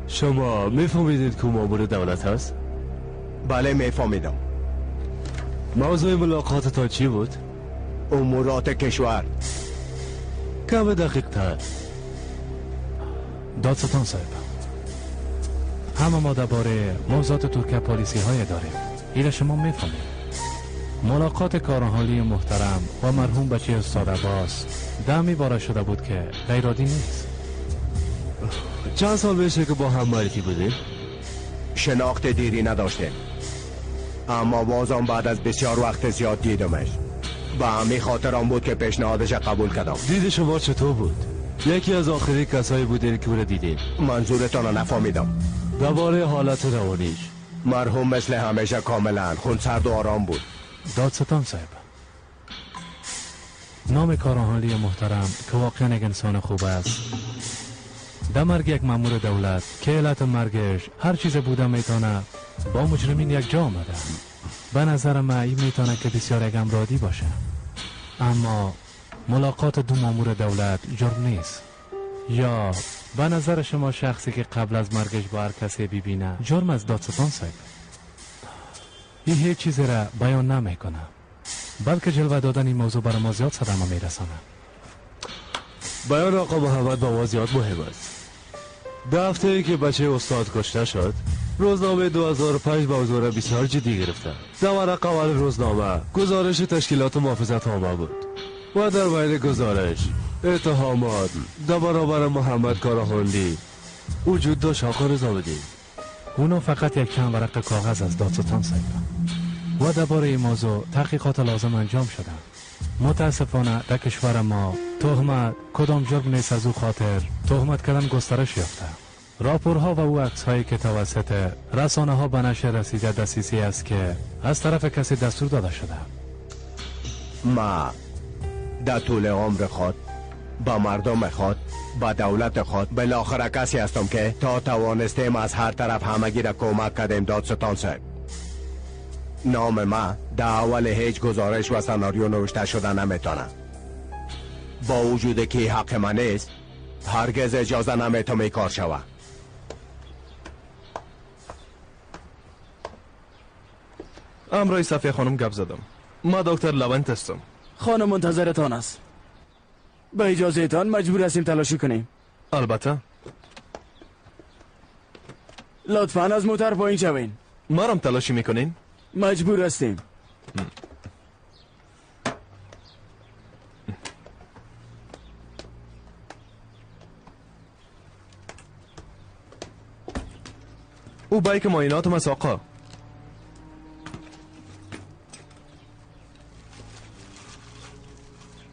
شما میفهمیدید که مامور دولت هست؟ بله میفهمیدم. موضوع ملاقاتتان چی بود؟ امورات کشور. کم دقیق تر. دادستان صاحب، همه ما درباره موضوعات ترکیه پالیسی های داریم. ایره شما میفهمید. ملاقات کاراحالی محترم و مرحوم بچه استاد عباس دمی باره شده بود که غیرعادی نیست. چند سال میشه که با هم معرفی بودیم؟ شناخت دیری نداشتیم، اما بازم بعد از بسیار وقت زیاد دیدمش. به همین خاطر آن بود که پیشنهادش قبول کردم. دید شما چطور بود؟ یکی از آخرین کسایی بودین که او را دیدین. منظورتان را نفهمیدم. درباره حالت روانیش. مرحوم مثل همیشه کاملا خونسرد و آرام بود. دادستان صاحب، نام کاراحالی محترم که واقعا یک انسان خوب است، در مرگ یک مامور دولت که علت مرگش هر چیز بوده میتونه با مجرمین یک جا آمده. به نظر من این میتونه که بسیار یک امرادی باشه، اما ملاقات دو مامور دولت جرم نیست. یا به نظر شما شخصی که قبل از مرگش با هر کسی ببینه جرم از؟ دادستان صاحب، این هیچ چیزی را بیان نمیکنه، بلکه جلوه دادن این موضوع برای ما زیاد صدمه میرسانه. بیان آقا محمد با ما زیاد مهم است. ده هفته ای که بچه استاد کشته شد، روزنامه 2005 موضوع را بسیار جدی گرفته. در ورق اول روزنامه گزارش تشکیلات محافظت عامه بود و در بین گزارش اتهامات در برابر محمد کاراحالی وجود داشت. آقا نظام‌الدین، اونا فقط یک چند ورق کاغذ از دادستان صاحب و درباره این موضوع تحقیقات لازم انجام شده. متاسفانه در کشور ما تهمت کدام جرم نیست، از او خاطر تهمت کردن گسترش یافته. راپورها و او عکس هایی که توسط رسانه ها به نشر رسیده دسیسی است که از طرف کسی دستور داده شده. ما در طول عمر خود با مردم خود، با دولت خود، بالاخره کسی هستم که تا توانستیم از هر طرف همگی را کمک کردیم. دادستان صاحب، نام ما در اول هیچ گزارش و سناریو نوشته شده نمیتونه. با وجود که حق من نیست، هرگز اجازه نمیتم این کار شوه. امرای صفیه خانم گپ زدم. ما دکتر لونت هستم. خانم منتظرتان است. به اجازه تان مجبور هستیم تلاشی کنیم. البته. لطفاً از موتر پایین شوین. ما رم تلاشی میکنین؟ مجبور هستیم. او بایک معایناتم است آقا.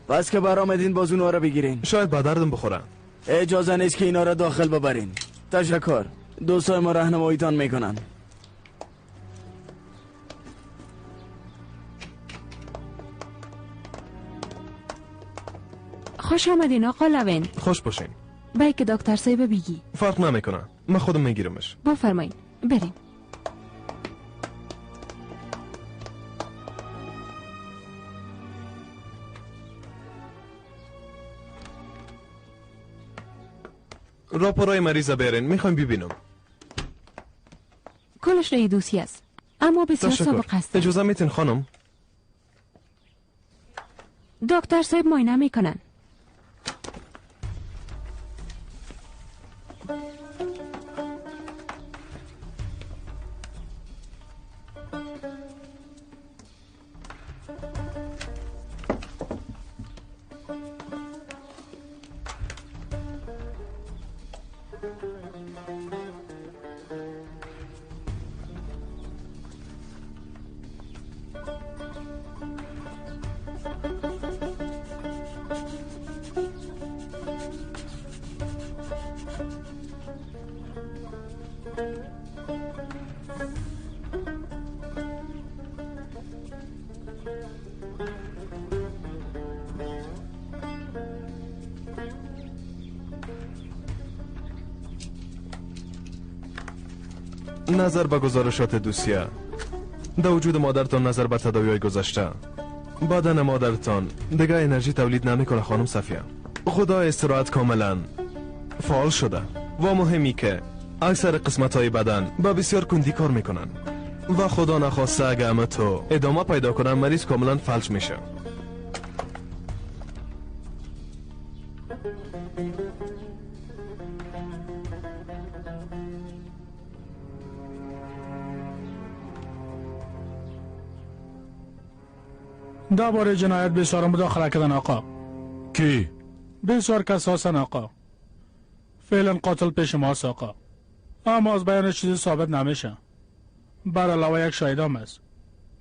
پس که برآمدین باز اونها را بگیرین. شاید به دردم بخورن. اجازه نیست که اینا را داخل ببرین. تشکر. دوستای ما راهنماییتان میکنن. خوش آمدین آقا لوین. خوش باشین. بای که دکتر صاحب بگی. فرق نمیکنه، من خودم میگیرمش. بفرمایین بریم. راپورای مریض بیارین، میخوایم ببینم. کلش روی دوسیه است، اما بسیار سابق هست. اجازه میتین خانم؟ دکتر صاحب معاینه میکنن. نظر به گزارشات دوسیه، در وجود مادرتان نظر به تداوی‌های گذشته، بدن مادرتان دیگه انرژی تولید نمیکنه خانم صفیه. خدا استراحت کاملا فعال شده و مهمی که اکثر قسمت های بدن با بسیار کندی کار میکنن و خدا نخواسته اگه همه تو ادامه پیدا کنن مریض کاملا فلج میشه. درباره جنایت بسیار مداخله کردن آقا. کی؟ بسیار کس هستن آقا. فعلا قاتل پیش ماست آقا، اما از بیان چیزی ثابت نمیشه. بر علاوه یک شاهد هم است.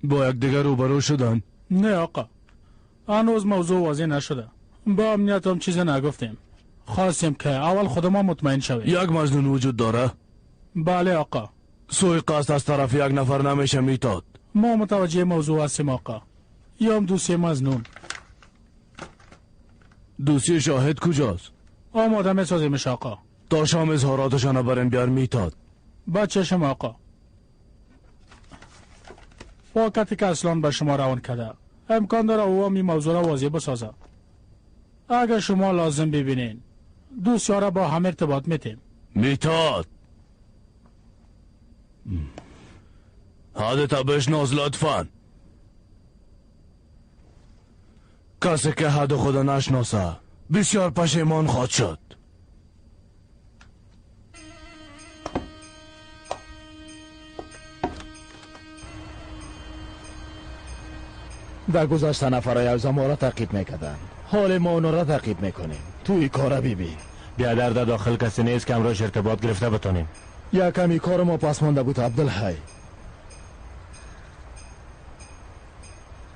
با یک دیگر روبرو شدن؟ نه آقا، هنوز موضوع واضح نشده. با امنیت هم چیزی نگفتیم، خواستیم که اول خود ما مطمئن شویم. یک مجنون وجود داره؟ بله آقا. سوء قصد از طرف یک نفر نمیشه میتاد. ما متوجه موضوع هستیم آقا. یا هم دوسیه مظنون. دوسیه شاهد کجاست؟ آماده میسازیمش آقا. تا شام اظهاراتشان برم بیار میتاد. با چشم آقا. پاکتی که اصلا به شما روان کرده امکان داره او هم این موضوع را واضح بسازه. اگر شما لازم ببینین دوسیه را با هم ارتباط میتیم. میتاد حدتا بشناس لطفا. کسی که حد خدا نشناسه بسیار پشیمان خواهد شد. در گذشته نفرای از ما را تعقیب میکردن، حال ما اونا را تعقیب میکنیم. توی کارا بیبی بیادر در داخل کسی نیست که امروز ارتباط گرفته بتونیم. یک کمی کار ما پس مانده بود عبدالحی.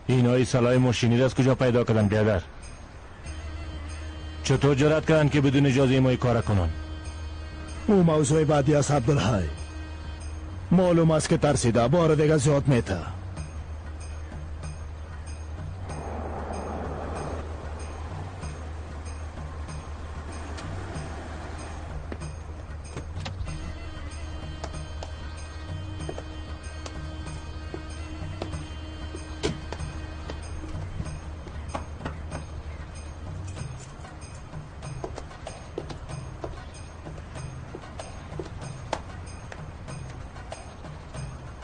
اینای سلاح ماشینی را از کجا پیدا کردن بیادر؟ چطور جرأت کردن که بدون اجازه ما این کار کنن؟ او موضوع بعدی است عبدالحی. معلوم است که ترسیده، بار دیگه زیاد میته.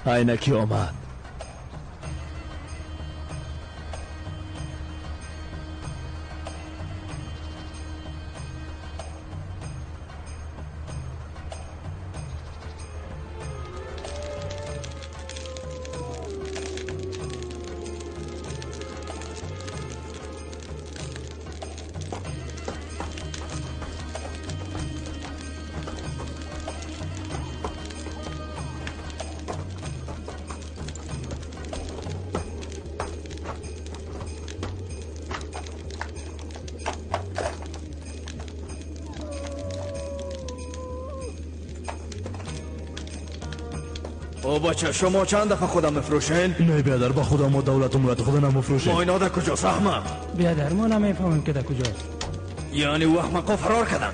عینکی آمد. او بچه شما چند دفعه خودم مفروشین؟ نه بیادر، با خودم و دولت و ملت خودم نمفروشیم. ما اینا در کجاست احمق؟ بیادر ما نمیفهمیم که در کجاست. یعنی او احمقا فرار کردن.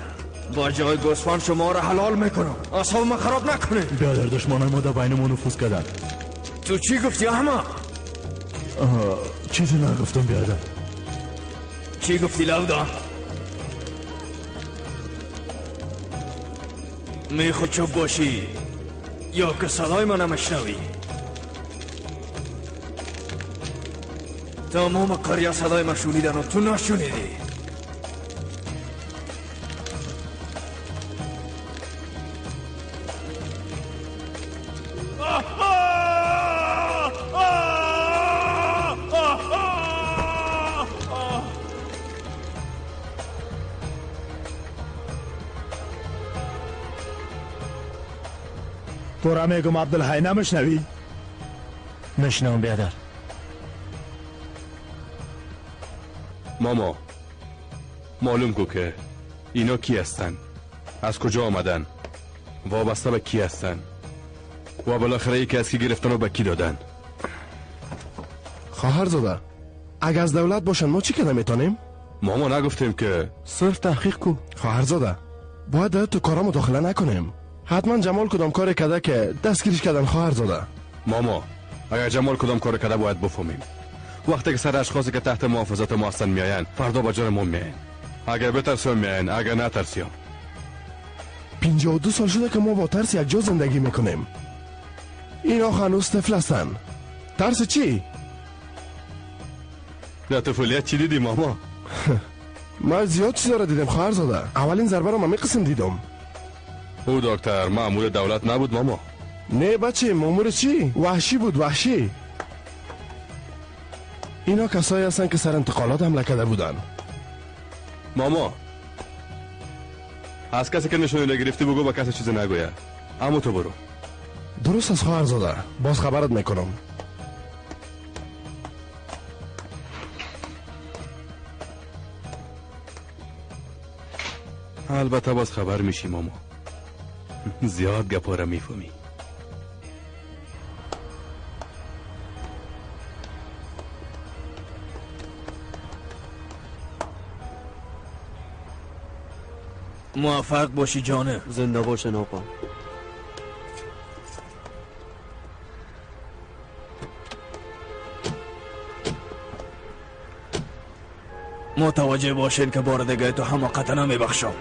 با جای گوسفند شما را حلال میکنم. اعصاب ما خراب نکنین. بیادر دشمنان ما در بین ما نفوذ کردن. تو چی گفتی احمق؟ چیزی نگفتم بیادر. چی گفتی لودا؟ میخواد چوب باشی یا که صدای من نمیشنوی؟ تمام قریه صدای من شنیدن و تو نشنیدی. تو را میگم عبدالحی نمیشنوی؟ میشنوم بیادر. ماما معلوم کو که اینا کی هستن، از کجا آمدن، وابسته به کی هستن و بالاخره یکی از کی گرفتن و به کی دادن. خواهرزاده اگه از دولت باشن ما چی که نمیتونیم؟ ماما نگفتیم که صرف تحقیق کو. خواهرزاده باید تو کارا مداخله نکنیم. حتما جمال کدام کار کرده که دستگیرش کردن خواهرزاده. ماما اگر جمال کدام کار کرده باید بفهمیم. وقتی که سر اشخاصی که تحت محافظت ما هستن میاین فردا با جان ما میاین. اگر بترسیم میاین، اگر نترسیم. 52 سال شده که ما با ترس یک جا زندگی میکنیم. اینا هنوز طفل هستن. ترس چی؟ در طفولیت چی دیدی ماما؟ من زیاد چیزا را دیدم خواهرزاده. اولین ضربه را من می قسم دیدم. او دکتر مأمور دولت نبود ماما. نه بچه، مأمور چی؟ وحشی بود، وحشی. اینا کسایی هستن که سر انتقالات حمله کرده بودن. ماما از کسی که نشونی نگرفتی بگو با کسی چیزی نگوید. اما تو برو. درست از خواهرزاده، باز خبرت میکنم. البته باز خبر میشی ماما. زیاد گپا را میفهمی. موفق باشی جانه. زنده باشن آقا. متوجه باشین که بار دیگه تو حماقت نمیبخشم.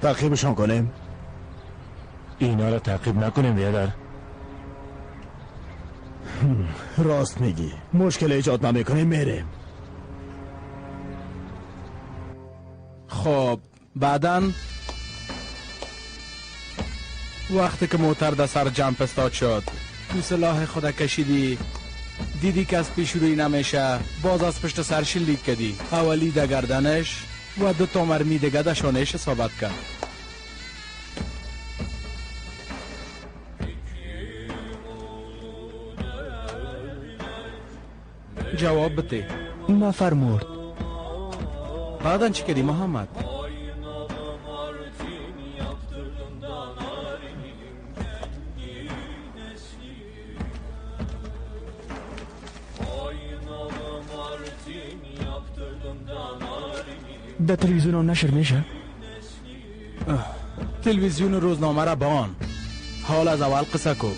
تعقیبشان کنیم؟ اینا را تعقیب نکنیم بیادر. راست میگی، مشکل ایجاد نمیکنیم میریم. خب بعداً وقتی که موتر در سر جمپ استاد شد، تو سلاح خود کشیدی، دیدی که از پیش روی نمیشه، باز از پشت سر شلیک کردی. اولی در گردنش و 2 تا مرمی دیگه در شانهش اصابت کرد. جواب بده. نفر مرد. بعدن چی کردی محمد؟ در تلویزیون نشر میشه؟ تلویزیون روزنامه را بان. حال از اول قصه کو.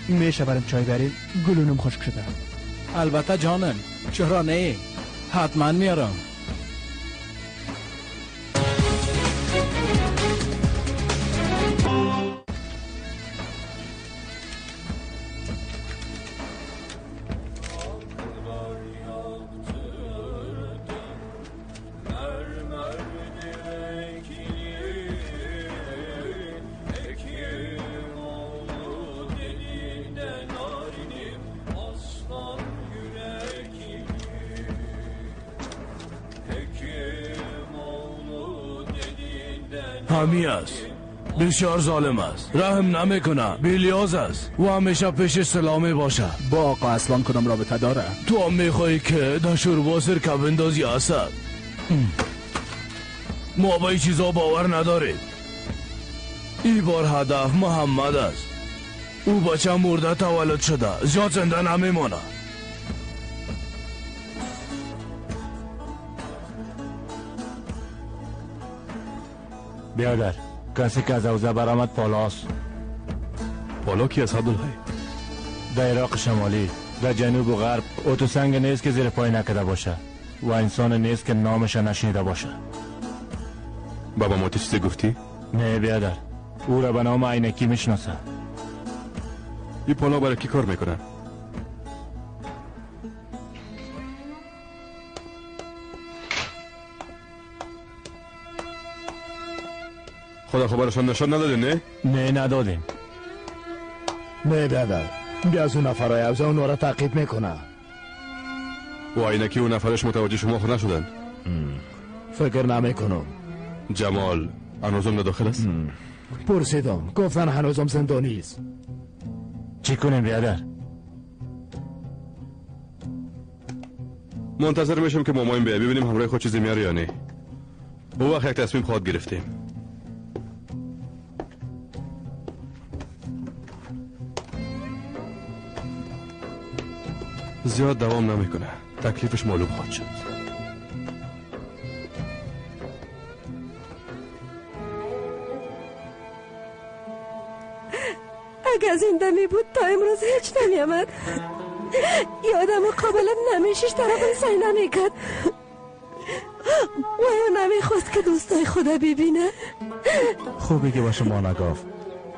میشه برم چای بریم؟ گلونم خشک شده. البته جانم، چرا نه؟ حتما میارم. همی است، بسیار ظالم است، رحم نمیکنه، بیلیاز است و همیشه پیش سلامی باشه. با آقا اصلان کدام رابطه داره؟ تو هم میخوایی که در شوربا سرکه بندازی اسد؟ ما به این چیزا باور نداریم. این بار هدف محمد است. او بچه مرده تولد شده، زیاد زنده نمیمانه. بیادر، کسی که از اوزه برآمد پالاست. پالا کی از عبدالحی؟ در عراق شمالی، در جنوب و غرب اتو سنگ نیست که زیر پای نکده باشه و انسان نیست که نامش نشنیده باشه. بابا ما چیزی گفتی؟ نه بیادر، او را به نام عینکی میشناسه. این پالا برای کی کار میکنه؟ خدا خبرشان نشان ندادیم نه؟ نه ندادیم. نه بیادر، بیا از اون نفرهای اوزه اون را تعقیب میکنه. و عینکی و نفرش متوجه شما خود نشدن؟ فکر نمیکنم. جمال هنوزم داخل است؟ پرسیدم، گفتن هنوزم زندانی است. چی کنیم بیادر؟ منتظر میشم که مامایم بیاد ببینیم همراه خود چیزی میاره یا نه. اون وقت یک تصمیم خواهد گرفتیم. زیاد دوام نمیکنه، تکلیفش معلوم خواهد شد. اگه زنده می بود تا امروز هیچ نمی آمد. یادم قابلم نمیشش طرفم سعی نمی کرد و یا نمی خواست که دوستای خدا ببینه. خوبی که با شما نگفت،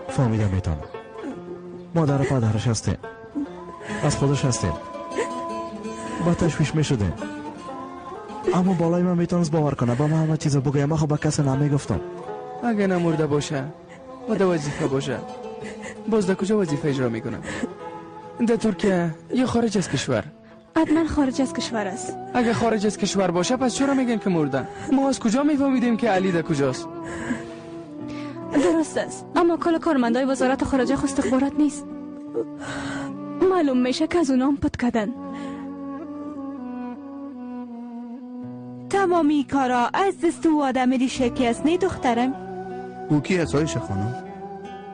فهمیدم میتونم. مادر و پدرش هستیم، از خودش هستیم، با تشویش می شدیم. اما بالای من میتونست باور کنه، با من همه چیز بگویم. من خب به کسی نمیگفتم. اگه نمرده باشه و در وظیفه باشه، باز در کجا وظیفه اجرا میکنه؟ در ترکیه یا خارج از کشور؟ حتما خارج از کشور است. اگه خارج از کشور باشه پس چرا میگن که مرده؟ ما از کجا میفهمیدیم که علی در کجاست؟ درست است، اما کل کارمندای وزارت خارجه خو استخبارات نیست. معلوم میشه که از اونام پت کردن. تمامی کارا از دست او آدم ریشکی است، نه دخترم؟ او کی است عایشه خانم؟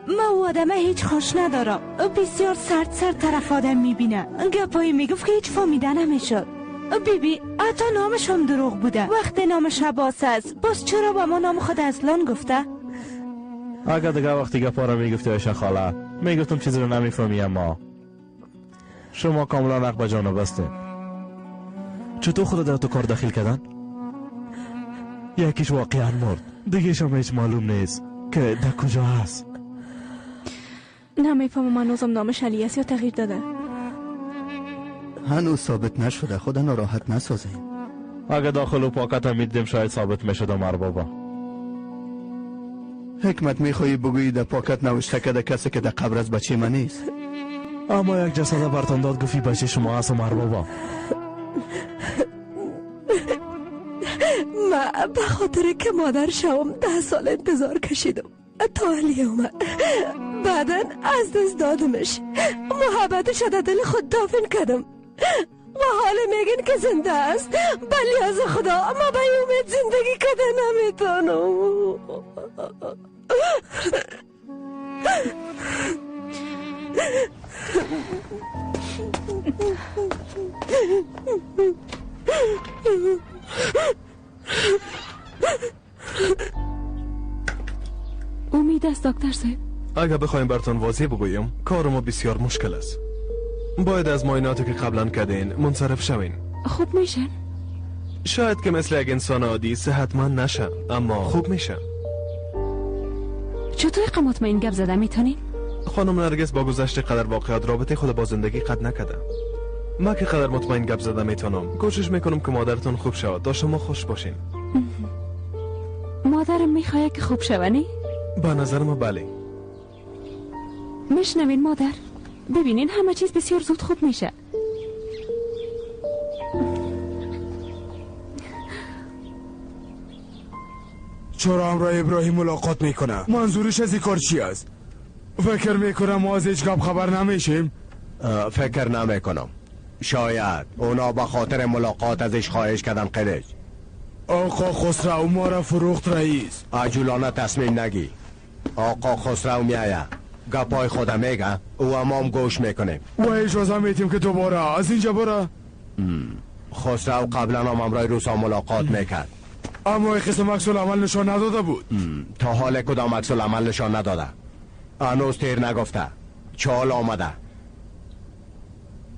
ما او آدمه هیچ خوش ندارم. او بسیار سرد سرد طرف آدم میبینه. گپایی میگفت که هیچ فهمیده نمیشد. بیبی حتی نامش هم دروغ بوده. وقتی نامش عباس است باز چرا با ما نام خود اصلان گفته؟ اگر دیگه وقتی گپا رو میگفتی عایشه خاله، میگفتم چیزی رو نمیفهمی، اما شما کاملا حق به جانب هستین. چطور خدا در تو کار دخیل کردن؟ یکیش واقعا مرد، دیگه هم هیچ معلوم نیست که در کجا هست. نمیفهمم هنوزم نامش علی است یا تغییر داده. هنوز ثابت نشده، خدا ناراحت نسازین. اگه داخل و پاکت هم میدیم شاید ثابت میشد. عمر بابا حکمت میخوایی بگویی در پاکت نوشته کرده کسی که در قبر از بچه من نیست؟ اما یک جسد برتان داد گفتی بچه شما هست. عمر بابا ما به خاطر که مادر شوم 10 سال انتظار کشیدم تا علی اومد. بعدا از دست دادمش، محبتش در دل خود دفن کردم و حال میگن که زنده است. بلی از خدا ما به امید زندگی کرده نمیتونم. امید است دکتر صاحب. اگر بخوایم براتون واضح بگویم کار ما بسیار مشکل است. باید از معایناتی که قبلا کردین منصرف شوین. خوب میشن؟ شاید که مثل یک انسان عادی صحتمند نشن، اما خوب میشن. چطور اینقدر مطمئن گپ زده میتونین؟ خانم نرگس با گذشت قدر واقعیات رابطه خود با زندگی قطع نکرده. من که قدر مطمئن گپ زده میتونم. کوشش میکنم که مادرتون خوب شود تا شما خوش باشین. مادرم میخواد که خوب شوه نه؟ به نظر ما بله. میشنوین مادر؟ ببینین همه چیز بسیار زود خوب میشه. چرا همراه ابراهیم ملاقات میکنه؟ منظورش از این کار چی است؟ فکر میکنم ما از هیچ گپ خبر نمیشیم. فکر نمیکنم. شاید اونا به خاطر ملاقات ازش خواهش کردن قلج. آقا خسرو ما را فروخت رئیس. عجولانه تصمیم نگی. آقا خسرو میآید، گپای خودم میگه، او هم گوش میکنیم و اجازه میتیم که دوباره از اینجا بره. خسرو قبلا هم همراه روسا ملاقات میکرد، اما این قسم عکس العمل نشان نداده بود. تا حال کدام عکس العمل نشان نداده؟ هنوز تیر نگفته، چال آمده.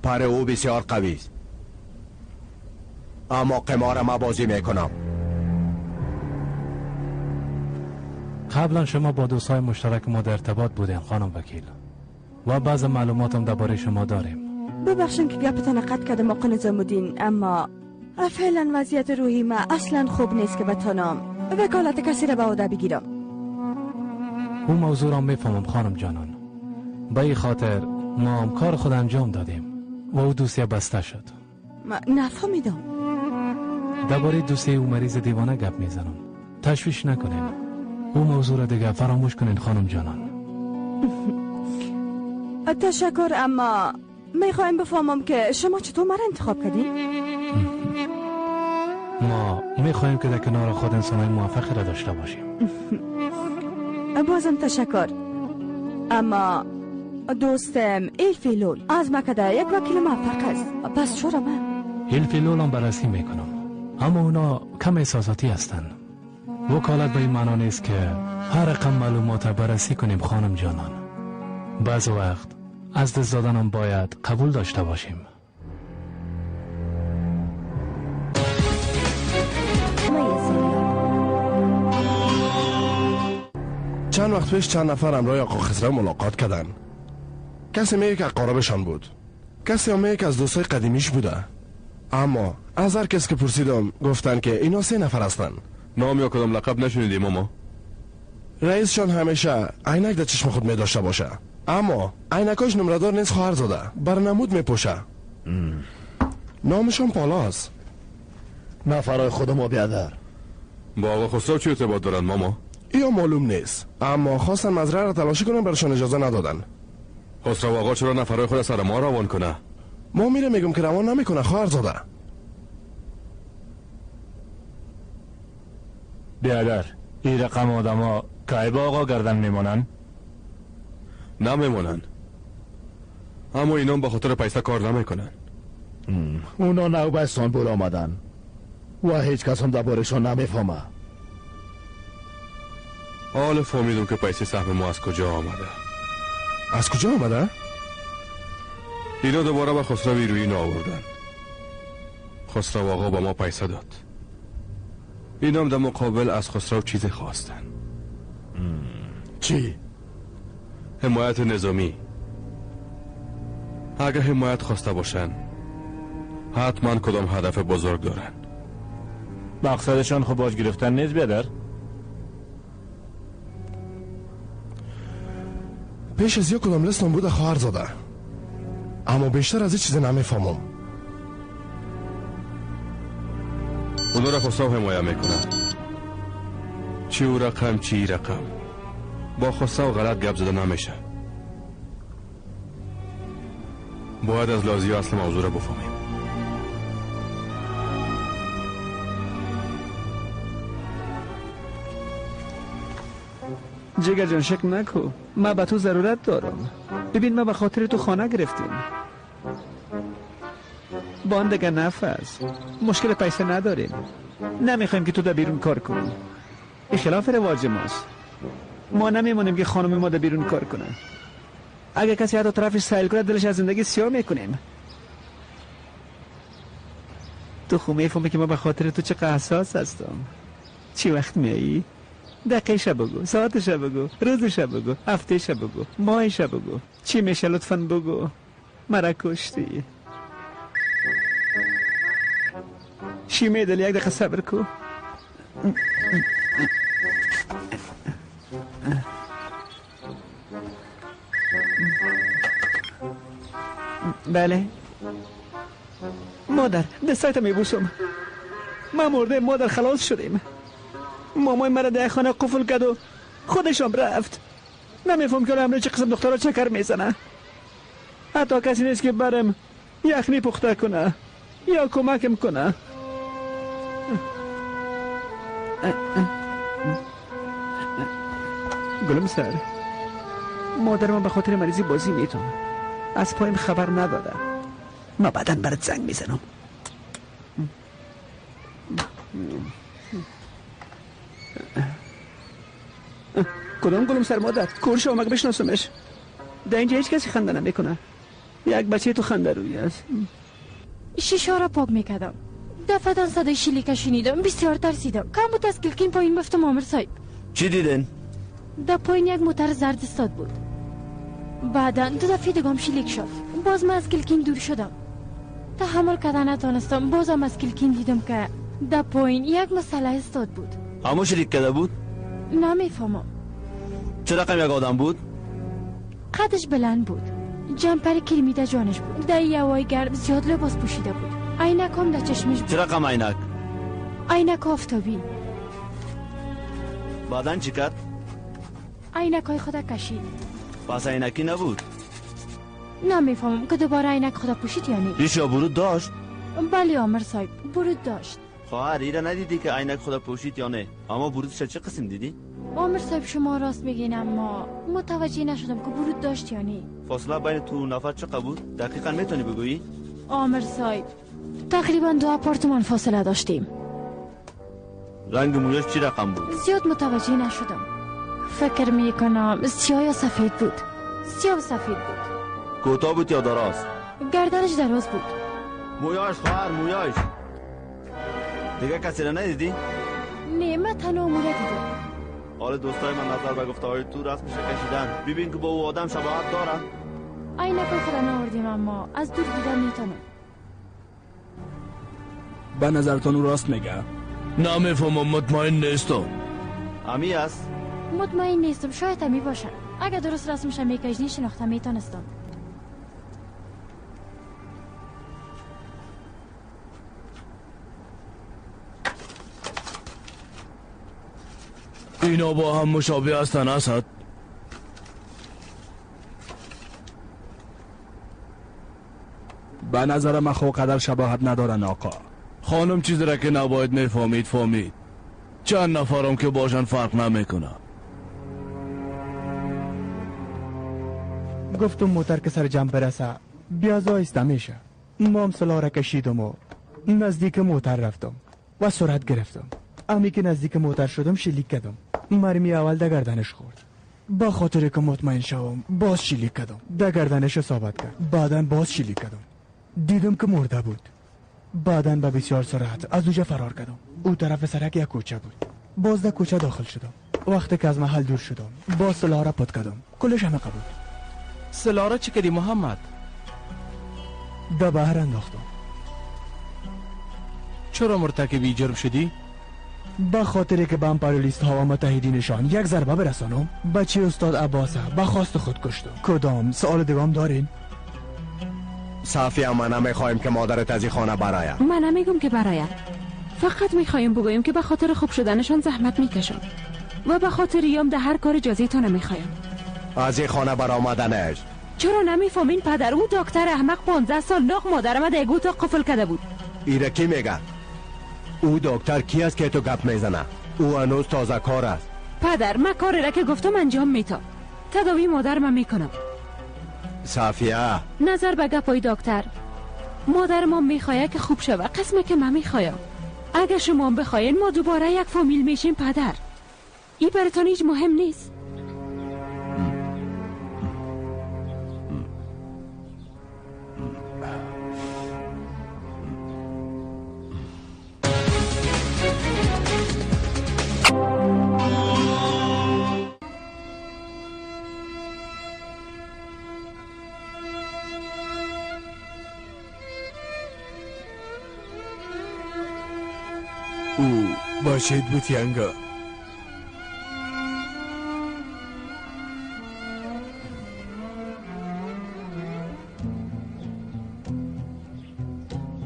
پر او بسیار قوی است، اما قمار ما بازی میکنم. قبلا شما با دوستای مشترک ما در ارتباط بودین خانم وکیل و بعض معلومات هم درباره شما داریم. ببخشین که گپتان قطع کردم آقا نظام الدین، اما فعلا وضعیت روحی ما اصلا خوب نیست که بتانم وکالت کسی را به عهده بگیرم. او موضوع را میفهمم خانم جانان. به این خاطر ما هم کار خود انجام دادیم و او دوسیه بسته شد. ما نفهمیدم. درباره دوسیه او مریض دیوانه گپ میزنم. تشویش نکنین. او موضوع را دیگه فراموش کنین خانم جانان. تشکر، اما میخوایم بفهمم که شما چطور مرا انتخاب کردین؟ ما میخوایم که در کنار خود انسانای موفقی را داشته باشیم. بازم تشکر، اما دوستم ایلفیلول از مکده یک وکیل موفق است. پس چرا من؟ ایلفیلول هم بررسی میکنم، اما اونا کم احساساتی هستند. وکالت به این معنا نیست که هر رقم معلومات بررسی کنیم خانم جانان. بعض وقت از دست دادنم باید قبول داشته باشیم. چند وقت پیش چند نفر همراه آقا خسرو ملاقات کردن. کسی میگه که اقاربشان بود، کسی هم میگه که از دوستای قدیمیش بوده. اما از هر کس که پرسیدم گفتن که اینا 3 نفر هستن. نام یا کدام لقب نشنیدیم ماما؟ رئیسشان همیشه عینک در چشم خود می داشته باشه، اما عینکاش نمره‌دار نیست خواهرزاده، برنمود میپوشه. نامشان پالاس. نفرای خود ما بیادر با آقا خسرو چه ارتباط دارن ماما؟ یا معلوم نیست، اما خواستن مزرعه را تلاشی کنن، برشان اجازه ندادن. خسرو آقا چرا نفرای خود سر ما روان کنه؟ ما میره میگم که روان نمیکنه خواهرزاده. بیادر این رقم آدما که با آقا گردن میمانن؟ نمیمانن، اما اینا به خاطر پیسه کار نمیکنن. اونا نو به استانبول آمدن و هیچ کس هم دربارشان نمیفهمه. حالا فهمیدم که پیسه سهم ما از کجا آمده. از کجا آمده؟ اینا دوباره به خسرو روی آوردن. خسرو آقا با ما پیسه داد. اینا هم در مقابل از خسرو چیزی خواستن. چی؟ حمایت نظامی. اگه حمایت خواسته باشن حتما کدام هدف بزرگ دارن. مقصدشان خب باج گرفتن نیست بیادر؟ پیش از یک کدام لستم بوده خواهرزاده، اما بیشتر از این چیز نمیفهمم. اونا را خسرو حمایت میکنه. چی او رقم چی رقم. با خسرو غلط گپ زده نمیشه. باید از لازی اصل موضوع را بفهمیم. جگر جان شک نکو، من به تو ضرورت دارم. ببین ما به خاطر تو خانه گرفتیم. با آن دیگه نفس مشکل پیسه نداریم. نمیخوایم که تو در بیرون کار کنی. این خلاف رواج ماست. ما نمیمونیم که خانم ما در بیرون کار کنه. اگه کسی حتی طرفش سیل کنه دلش از زندگی سیاه میکنیم. تو خو میفهمی که ما به خاطر تو چه حساس هستم. چی وقت میایی؟ دقیقه بگو، ساعتش بگو، روزش بگو، هفتهش بگو، ماهش بگو. چی میشه لطفاً بگو. مرا کشتی. شیمه دل یک دقیقه صبر کو. بله مادر، دستایت میبوسم. ما مرده مادر، خلاص شدیم. مامای مرا در خانه قفل کرد و خودشم رفت. نمیفهم که امروز چه قسم دخترها چکر میزنه. حتی کسی نیست که برم یخنی پخته کنه یا کمکم کنه. گلم سر، مادر من به خاطر مریضی بازی میتونه. از پایم خبر نداده. ما بعدا برات زنگ میزنم. کدام گلم سر مادر؟ کورش آمگ بشناسمش. در اینجا هیچ کسی خنده نمیکنه. یک بچه تو خنده روی است. شیشه را پاک میکردم. دفعتا صدای شلیک شنیدم، بسیار ترسیدم. کم بود از کلکین پایین بفتم آمر صاحب. چی دیدن؟ در پایین یک موتر زرد استاد بود. بعدا دو دفعه دیگم شلیک شد. باز من از کلکین دور شدم. تحمل کردن نتانستم. بازم از کلکین دیدم که در پایین یک مسئله استاد بود. همون شلیک کرده بود؟ نمیفهمم. چه رقم یک آدم بود؟ قدش بلند بود. جمپر کرمی در جانش بود. در یوای گرم زیاد لباس پوشیده بود. عینک هم در چشمش بود. چه رقم عینک؟ عینک آفتابی. بعدن چی کرد؟ عینک های خود کشید. پس عینکی نبود؟ نمیفهمم که دوباره عینک خود پوشید یا نه. ریش یا برود داشت؟ بله آمر صاحب، برود داشت. خواهر ایره ندیدی که عینک خدا پوشید یا نه؟ اما برودش چه قسم دیدی؟ آمر صاحب شما راست میگین، اما متوجه نشدم که برود داشت یا نه. فاصله بین تو نفر چقدر بود؟ دقیقاً میتونی بگویی؟ آمر صاحب تقریبا 2 آپارتمان فاصله داشتیم. رنگ مویش چی رقم بود؟ زیاد متوجه نشدم. فکر میکنم سیاه یا سفید بود. سیاه و سفید بود. کوتاه بود یا دراز؟ گردنش دراز بود. مویاش خواهر، مویاش. دیگه کسی را ندیدی؟ نه، من تنها موره دیدم. حالا دوستای من نظر به گفته های تو رسمش کشیدن. ببین که با او آدم شباهت دارن. عینک خود نآوردیم، اما از دور دیدم میتونم. به نظرتون او راست میگه؟ نمیفهمم، مطمئن نیستم. امی است؟ مطمئن نیستم، شاید امی باشه. اگه درست رسمش میکشنی شناخته میتونستم. اینا با هم مشابه هستن اسد. به نظر من خو قدر شباهت ندارن آقا. خانم چیزی را که نباید میفهمید فهمید. چند نفرم که باشن فرق نمیکنه. گفتم موتر که سر جمع برسه بیاز آیسته میشه. ما هم سلاح را کشیدم و نزدیک موتر رفتم و سرعت گرفتم. امی که نزدیک موتر شدم شلیک کردم. مرمی اول در گردنش خورد. با خاطر که مطمئن شوم باز شلیک کردم. در گردنش اصابت کرد. بعدا باز شلیک کردم. دیدم که مرده بود. بعدا به بسیار سرعت از اونجا فرار کردم. او طرف سرک یک کوچه بود. باز در کوچه داخل شدم. وقتی که از محل دور شدم باز سلاح را پت کردم. کلش همه قبول. سلاح را چی کردی محمد؟ در بحر انداختم. چرا مرتکب جرم شدی؟ به خاطر که به امپریالیست ها و متحدینشان یک ضربه برسانم. بچه استاد عباس به خواست خود کشتم. کدام سوال دیگه هم دارین؟ صافی، ما نمیخوایم که مادرت از این خانه براید. من نمیگم که براید، فقط میخوایم بگویم که به خاطر خوب شدنشان زحمت میکشم و به خاطر یام ده هر کار اجازه تا نمیخوایم. از این خانه برآمدنش چرا نمیفهمین پدر؟ او دکتر احمق 15 سال ناق مادرم در اتاق قفل کرده بود. ایره کی میگه؟ او دکتر کی است که تو گپ میزنه؟ او هنوز تازه کار است. پدر من کاری را که گفتم انجام میتم. تداوی مادر من میکنم. صافیه، نظر به گپای دکتر مادر ما میخواد که خوب شوه، قسمه که من میخوایم. اگه شما بخواین ما دوباره یک فامیل میشیم پدر. این براتون هیچ مهم نیست. او باشید بود ینگا.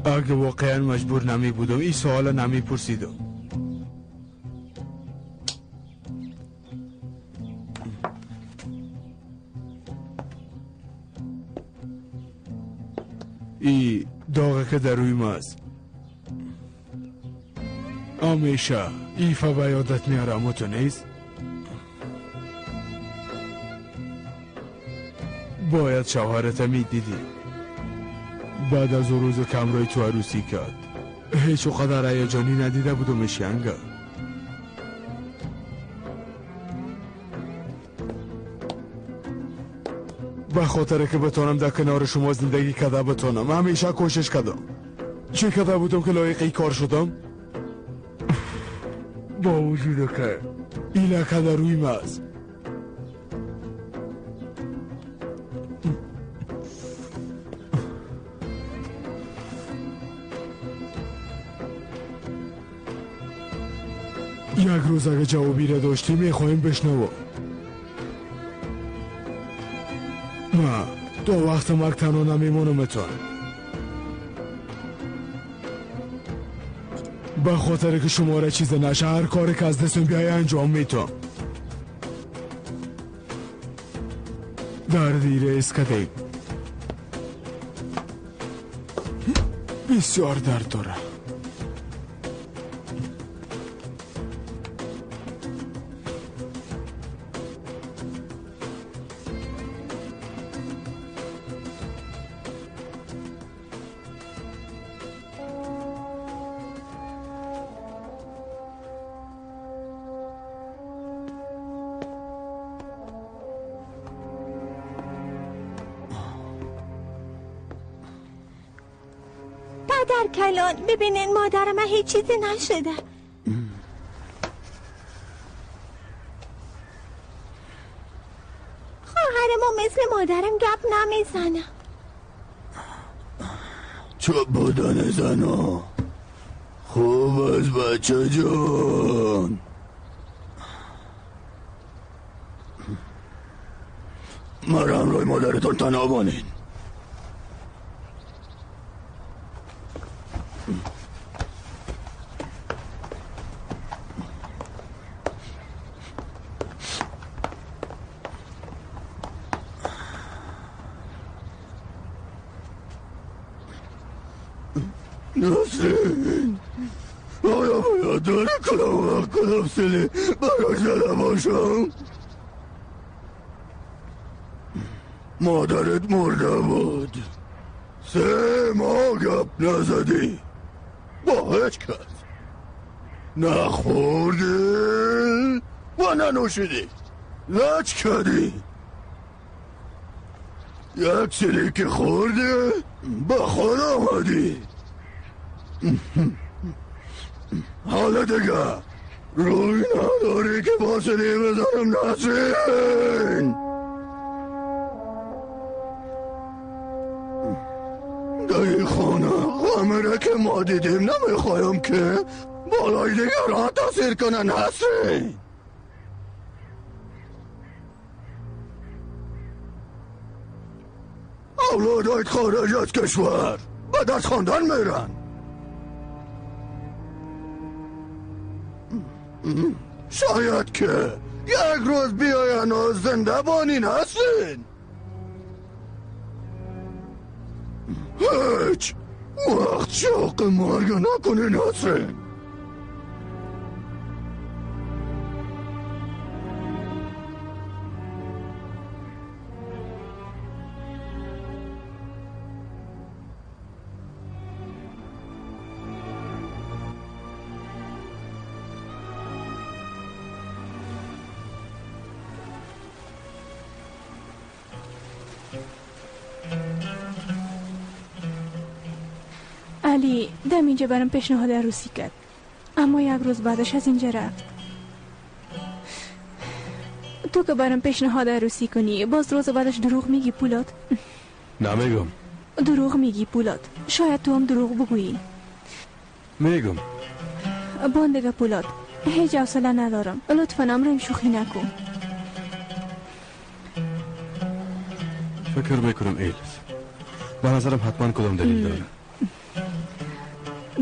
اگه واقعا مجبور نمی بودم این سوال نمی پرسیدم. ای داغ که در روی ما است همیشه ایفا به یادت میارم و تو نیست؟ باید شوهرت میدیدی. بعد از اون روز که همراه تو عروسی کرد هیچ قدر هیجانی ندیده بودمش ینگه. به خاطر که بتانم در کنار شما زندگی کرده بتانم همیشه کوشش کردم. چه کرده بودم که لایق ای کار شدم؟ با وجود که این لکه در روی ما است. یک روز اگه جوابی را داشتی میخواهیم بشنوم. نه تا وقت مرگ تنها نمیمانمتان. به خاطر که شما را چیز نشه هر کاری که از دستم بیای انجام میتم. در دیره اسکده بسیار درد داره. کلان ببینین مادر من هیچ چیزی نشده. خواهر ما مثل مادرم گپ نمیزنه. چوب بودن زنو خوب از بچه جان. مرا همراه مادرتان تنها بانین. نسرین، آیا باید داری کدام وقت کدام سیلی برای زده باشم؟ مادرت مرده بود، 3 ماه گپ نزدی با هیچ کس، نخوردی و ننوشیدی، لچ کردی. یک سیلی که خوردی به خود آمدی. حالا دیگه روی نداری که فاصله بزنم نسرین. در این خانه غمره که ما دیدیم نمیخوایم که بالای دیگران تاثیر کنه نسرین. اولادایت خارج از کشور به درس خواندن میرن. شاید که یک روز بیاین و زنده بانی نسرین. هیچ وقت شوق مرگ نکنی نسرین. علی دم اینجا برام پیشنهاد عروسی کرد، اما یک روز بعدش از اینجا رفت. تو که برام پیشنهاد عروسی کنی باز روز بعدش دروغ میگی پولاد؟ نمیگم. دروغ میگی پولاد. شاید تو هم دروغ بگویی. میگم. باندگه پولاد، هیچ حوصله ندارم، لطفا امرم شوخی نکن. فکر میکنم ایلف به نظرم حتما کدام دلیل داره.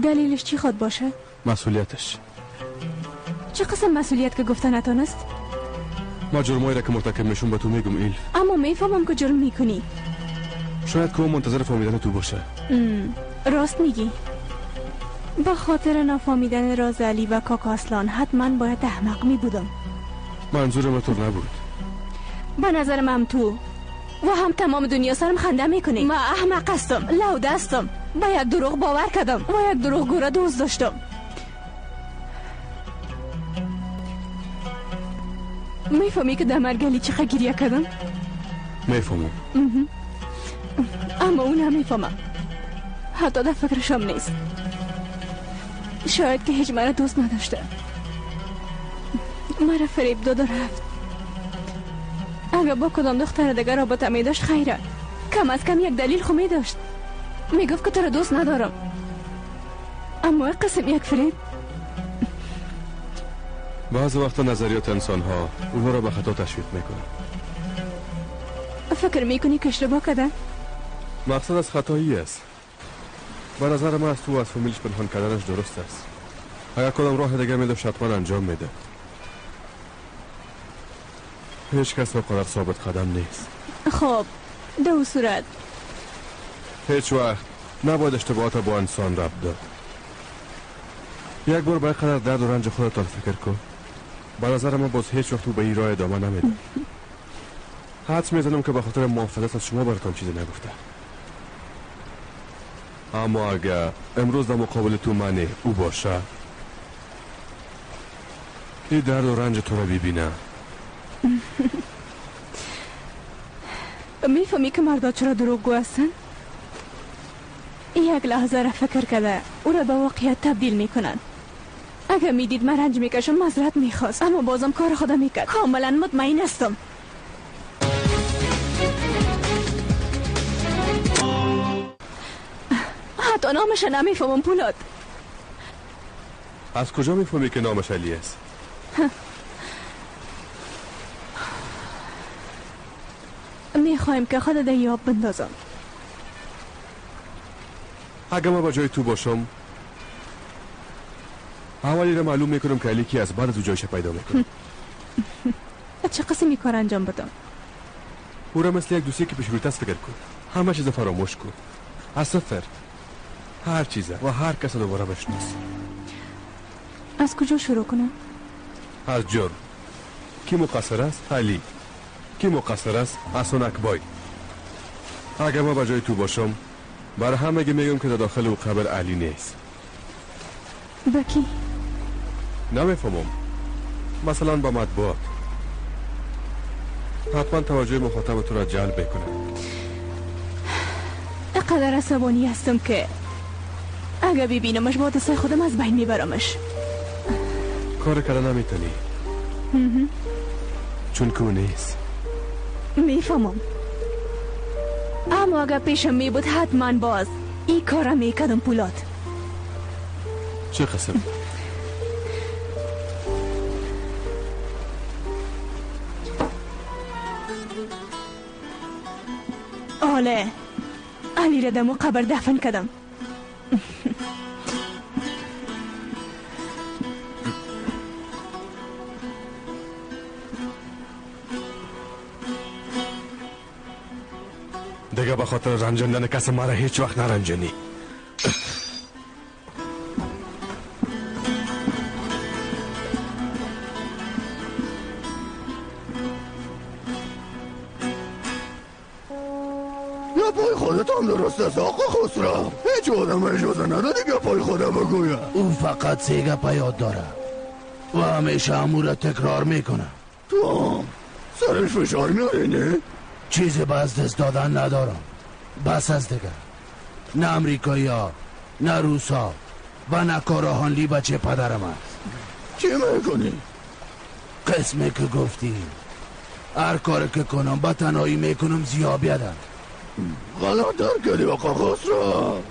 دلیلش چی خواد باشه؟ مسئولیتش. چه قسم مسئولیت که گفته نتانست؟ ما جرمایی را که مرتکب میشون به تو میگم ایلف. اما میفهمم که جرم میکنی. شاید که منتظر فهمیدن تو باشه. راست میگی. با خاطر نفهمیدن راز علی و کاکا اصلان حتما باید احمق میبودم. منظورم تو نبود. به نظر من تو و هم تمام دنیا سرم خنده میکنی. ما احمق هستم، لوده هستم، با یک دروغ باور کردم و یک دروغ گوره دوست داشتم. میفهمی که در مرگ علی چقدر گریه کردم؟ میفهمم. اما اون نمیفهمم، حتی در فکرشم نیست. شاید که هیچ مرا دوست نداشته، مرا فریب داد و رفت. اگر با کدام دختر دیگر رابطه می داشت خیره، کم از کم یک دلیل خو می داشت. می گفت که تو را دوست ندارم، اما قسم یک فریب. بعض وقتا نظریات انسان ها اونها را به خطا تشویق میکنه. فکر میکنی که اشتباه کردن؟ مقصد از خطایی است. به نظر من از تو از فامیلش پنهان کردنش درست است. اگر کدام راه دیگه می داشت حتما انجام میده. هیچ کس قدر ثابت قدم نیست. خب دو صورت هیچ وقت نباید اشتباهات با انسان ربط داد. یک بار به قدر درد و رنج خودتان فکر کن. به نظر من باز هیچ وقت تو به این راه ادامه نمیده. حدس میزنم که به خاطر محافظت از شما براتان چیزی نگفته. اما اگر امروز در مقابل تو من او باشه، این درد و رنج تو را ببینه. میفهمی که مردا چرا دروغگو هستن؟ یک لحظه را فکر کرده او را به واقعیت تبدیل میکنن. اگر میدید من رنج میکشم معذرت میخواست، اما بازم کار خودم میکرد. کاملا مطمئن هستم. حتی نامش نمیفهمم پولاد. از کجا میفهمی که نامش علی است؟ میخوایم که خود در یاب بندازم. اگه ما با جای تو باشم اولی را معلوم میکنم که علی کی از بعد از او جایش پیدا میکنم. چه قسمی کار انجام بدم؟ او را مثل یک دوستی که پیش رویت است فکر کن. همه چیز فراموش کن، از صفر هر چیزه و هر کس دوباره بشناس. از کجا شروع کنم؟ از جرم. کی مقصر است؟ علی. کی مقصر است؟ حسن اکبای. اگر ما با جای تو باشم برای همه میگم که در داخل او قبر علی نیست. با کی؟ نمیفهمم. مثلا با مطبوعات. حتما توجه مخاطب تو را جلب میکنه. اقدر عصبانی هستم که اگه ببینمش با دستای خودم از بین میبرمش. کار کردن نمیتونی چون که او نیست. میفهمم، اما اگه پیشم میبود حتما باز این کارا میکردم پولاد. چه قسم؟ آله علی را دمو قبر دفن کردم. دیگه به خاطر رنجاندن کس مرا هیچ وقت نرنجانی. گپای خودت هم درست است آقا خسرو. هیچ آدم اجازه ندادی گپای خودم بگویم. او فقط سه گپ یاد داره و همیشه همو را تکرار میکنه. تو هم سرش فشار میاری نه؟ چیزی به از دست دادن ندارم. بس از دیگه. نه امریکایی ها، نه روس ها و نه کاراهانلی بچه پدرم است. چی میکنی؟ قسمه که گفتی هر کار که کنم با تنهایی میکنم زیاد بیادم. غلط درک کردی آقا خسرو.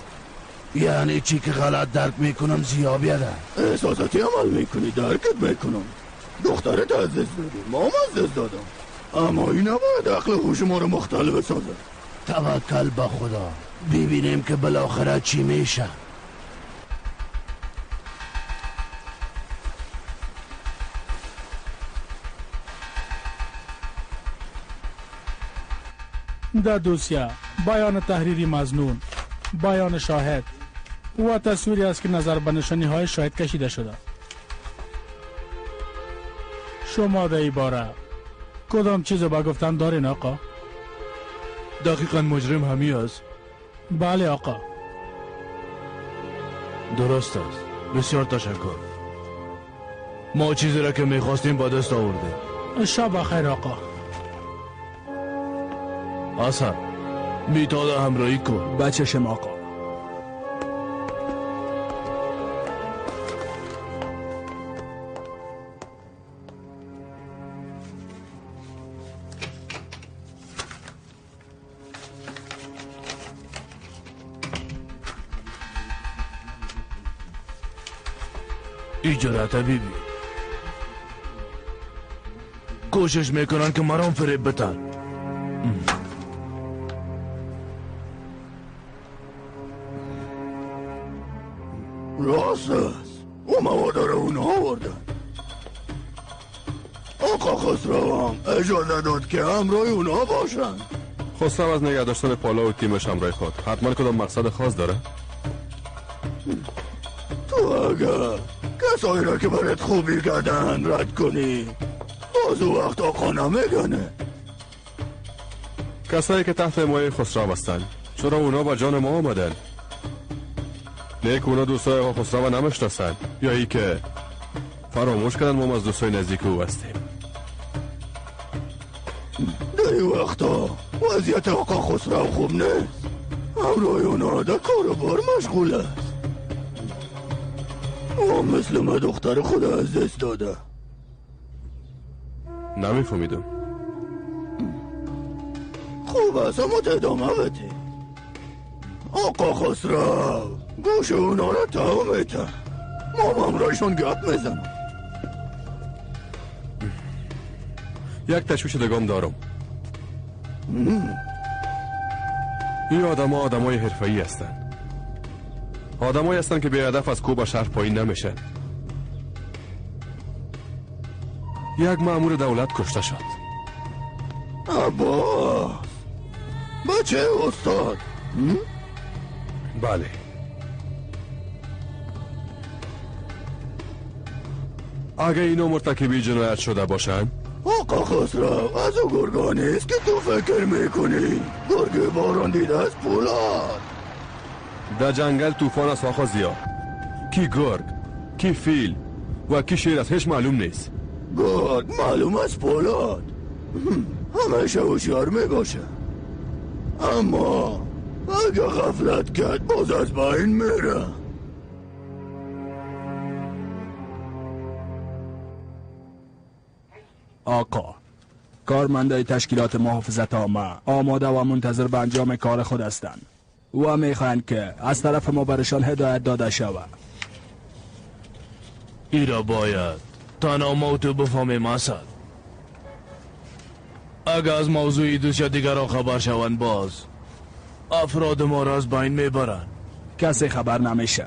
یعنی چی که غلط درک میکنم زیاد بیادم؟ احساساتی عمل میکنی، درکت میکنم. دخترت از دست دادی، مام از دست دادم، اما این نباید عقل هوش ما رو مختل بسازه. توکل به خدا، ببینیم که بالاخره چی میشه. در دوسیه بیان تحریری مظنون، بیان شاهد و تصویری است که نظر به نشانی های شاهد کشیده شده. شما در این باره کدام چیز رو به گفتن دارین آقا؟ دقیقا مجرم همی است؟ بله آقا. درست است. بسیار تشکر. ما چیزی را که میخواستیم با دست آوردیم. شب خیر آقا. حسن میتاده همراهی کن. بچشم آقا. ای جرأت بیبی کوشش میکنن که مرام فریب بتن. راست است، او مواد رو اونا آوردن. آقا خسرو هم اجازه داد که همراه اونا باشن. خسرو از نگه داشتن پالا و تیمش همراه خود حتما کدام مقصد خاص داره؟ تو اگر کسایی را که برات خوبی کردن رد کنی باز او وقت آقا نمیگنه. کسایی که تحت حمایه خسرو هستن چرا اونا با جان ما آمدن؟ نه که اونا دوستای آقا خسرو نمیشناسن یا ای که فراموش کردن ما از دوستای نزدیک او هستیم. در این وقتا وضعیت آقا خسرو خوب نیست. همراه اونا در کار و بار مشغول است. او مثل ما دختر خود از دست داده. نمیفهمیدم. خوب است، اما ادامه بده. آقا خسرو گوش اونا را تا میته. ما همراهشون گپ میزنم. یک تشویش دگام دارم. این آدم ها آدم های حرفه‌ای هستن. آدم هایی هستن که به هدف از کوه به شهر پایین نمیشن. یک مأمور دولت کشته شد. عباس بچه استاد. بله. اگه اینا مرتکبی جنایت شده باشن؟ آقا خسرو از او گرگا نیست که تو فکر میکنی. گرگ باران دیده از پولاد. در جنگل طوفان است آقا زیا. کی گرگ، کی فیل و کی شیر است هیچ معلوم نیست. گرگ معلوم است پولاد. همیشه هوشیار میباشه، اما اگه غفلت کرد باز از بین میره. آقا، کارمندای تشکیلات محافظت عامه آماده و منتظر به انجام کار خود هستند و میخواهند که از طرف ما برشان هدایت داده شود. ایرا باید تنها موتو بفهمیم اسد. اگه از موضوع دوست دیگران خبر شوند باز افراد ما را از بین میبرند. کسی خبر نمیشه.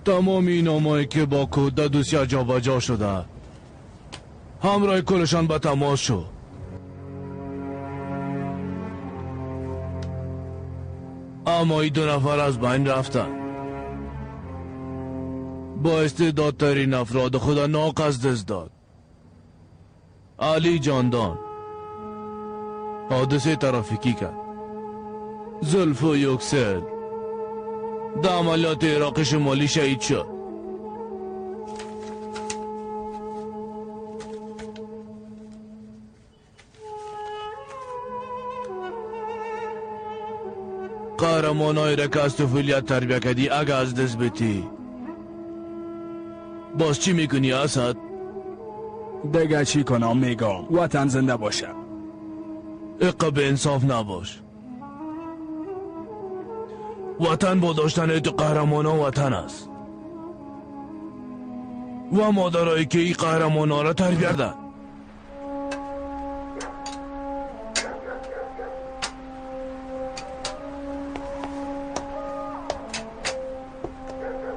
تمام این نامه‌ای که با کد دوسیه جابجا شده همراه کلشان به تماس شو. اما این دو نفر از بین رفتن. با استعدادترین افراد خدا ناقص دست داد. علی جاندان حادثه ترافیکی کرد. زلفو یوکسل در عملیات عراق شمالی شهید شد. قهرمانایی را که از طفولیت تربیه کردی اگه از دست بتی باز چی میکنی اسد؟ دیگه چی کنم؟ میگم وطن زنده باشه. اقا به انصاف نباش. وطن با داشتن تو قهرمان ها وطن است و مادرایی که این قهرمان ها را تربیت کردن.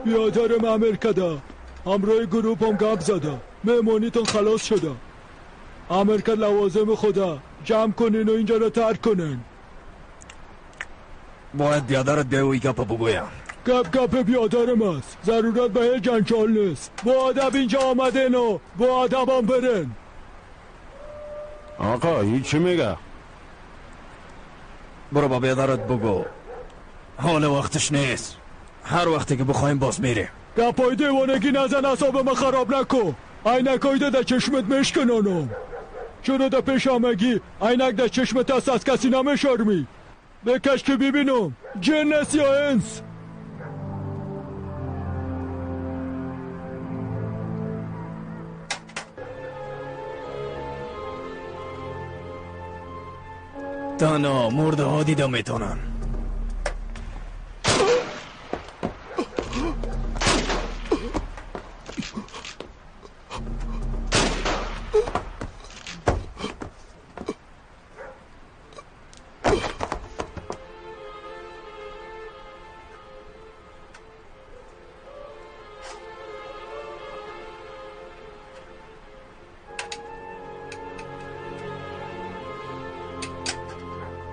بیادرم امر کده همراه گروپم گپ زده. مهمانیتون خلاص شده. امر کرد لوازم خدا جمع کنین و اینجا را ترک کنین. باید بیادرت بیای و ای گپ بگویم. گپ گپ بیادرم است. ضرورت به هیچ جنجال نیست. با ادب اینجا آمدین و با ادبم برین. آقا این چی میگه؟ برو با بیادرت بگو حال وقتش نیست. هر وقتی که بخوایم باز میریم. گپای دیوانگی نزن، اعصاب من خراب نکن. عینکای در چشمت میشکنانم. چرا در پیش همگی عینک در چشمت است از کسی نمیشرمی؟ بکش که ببینم جن است یا انس. تنها مرده ها دیده میتونن.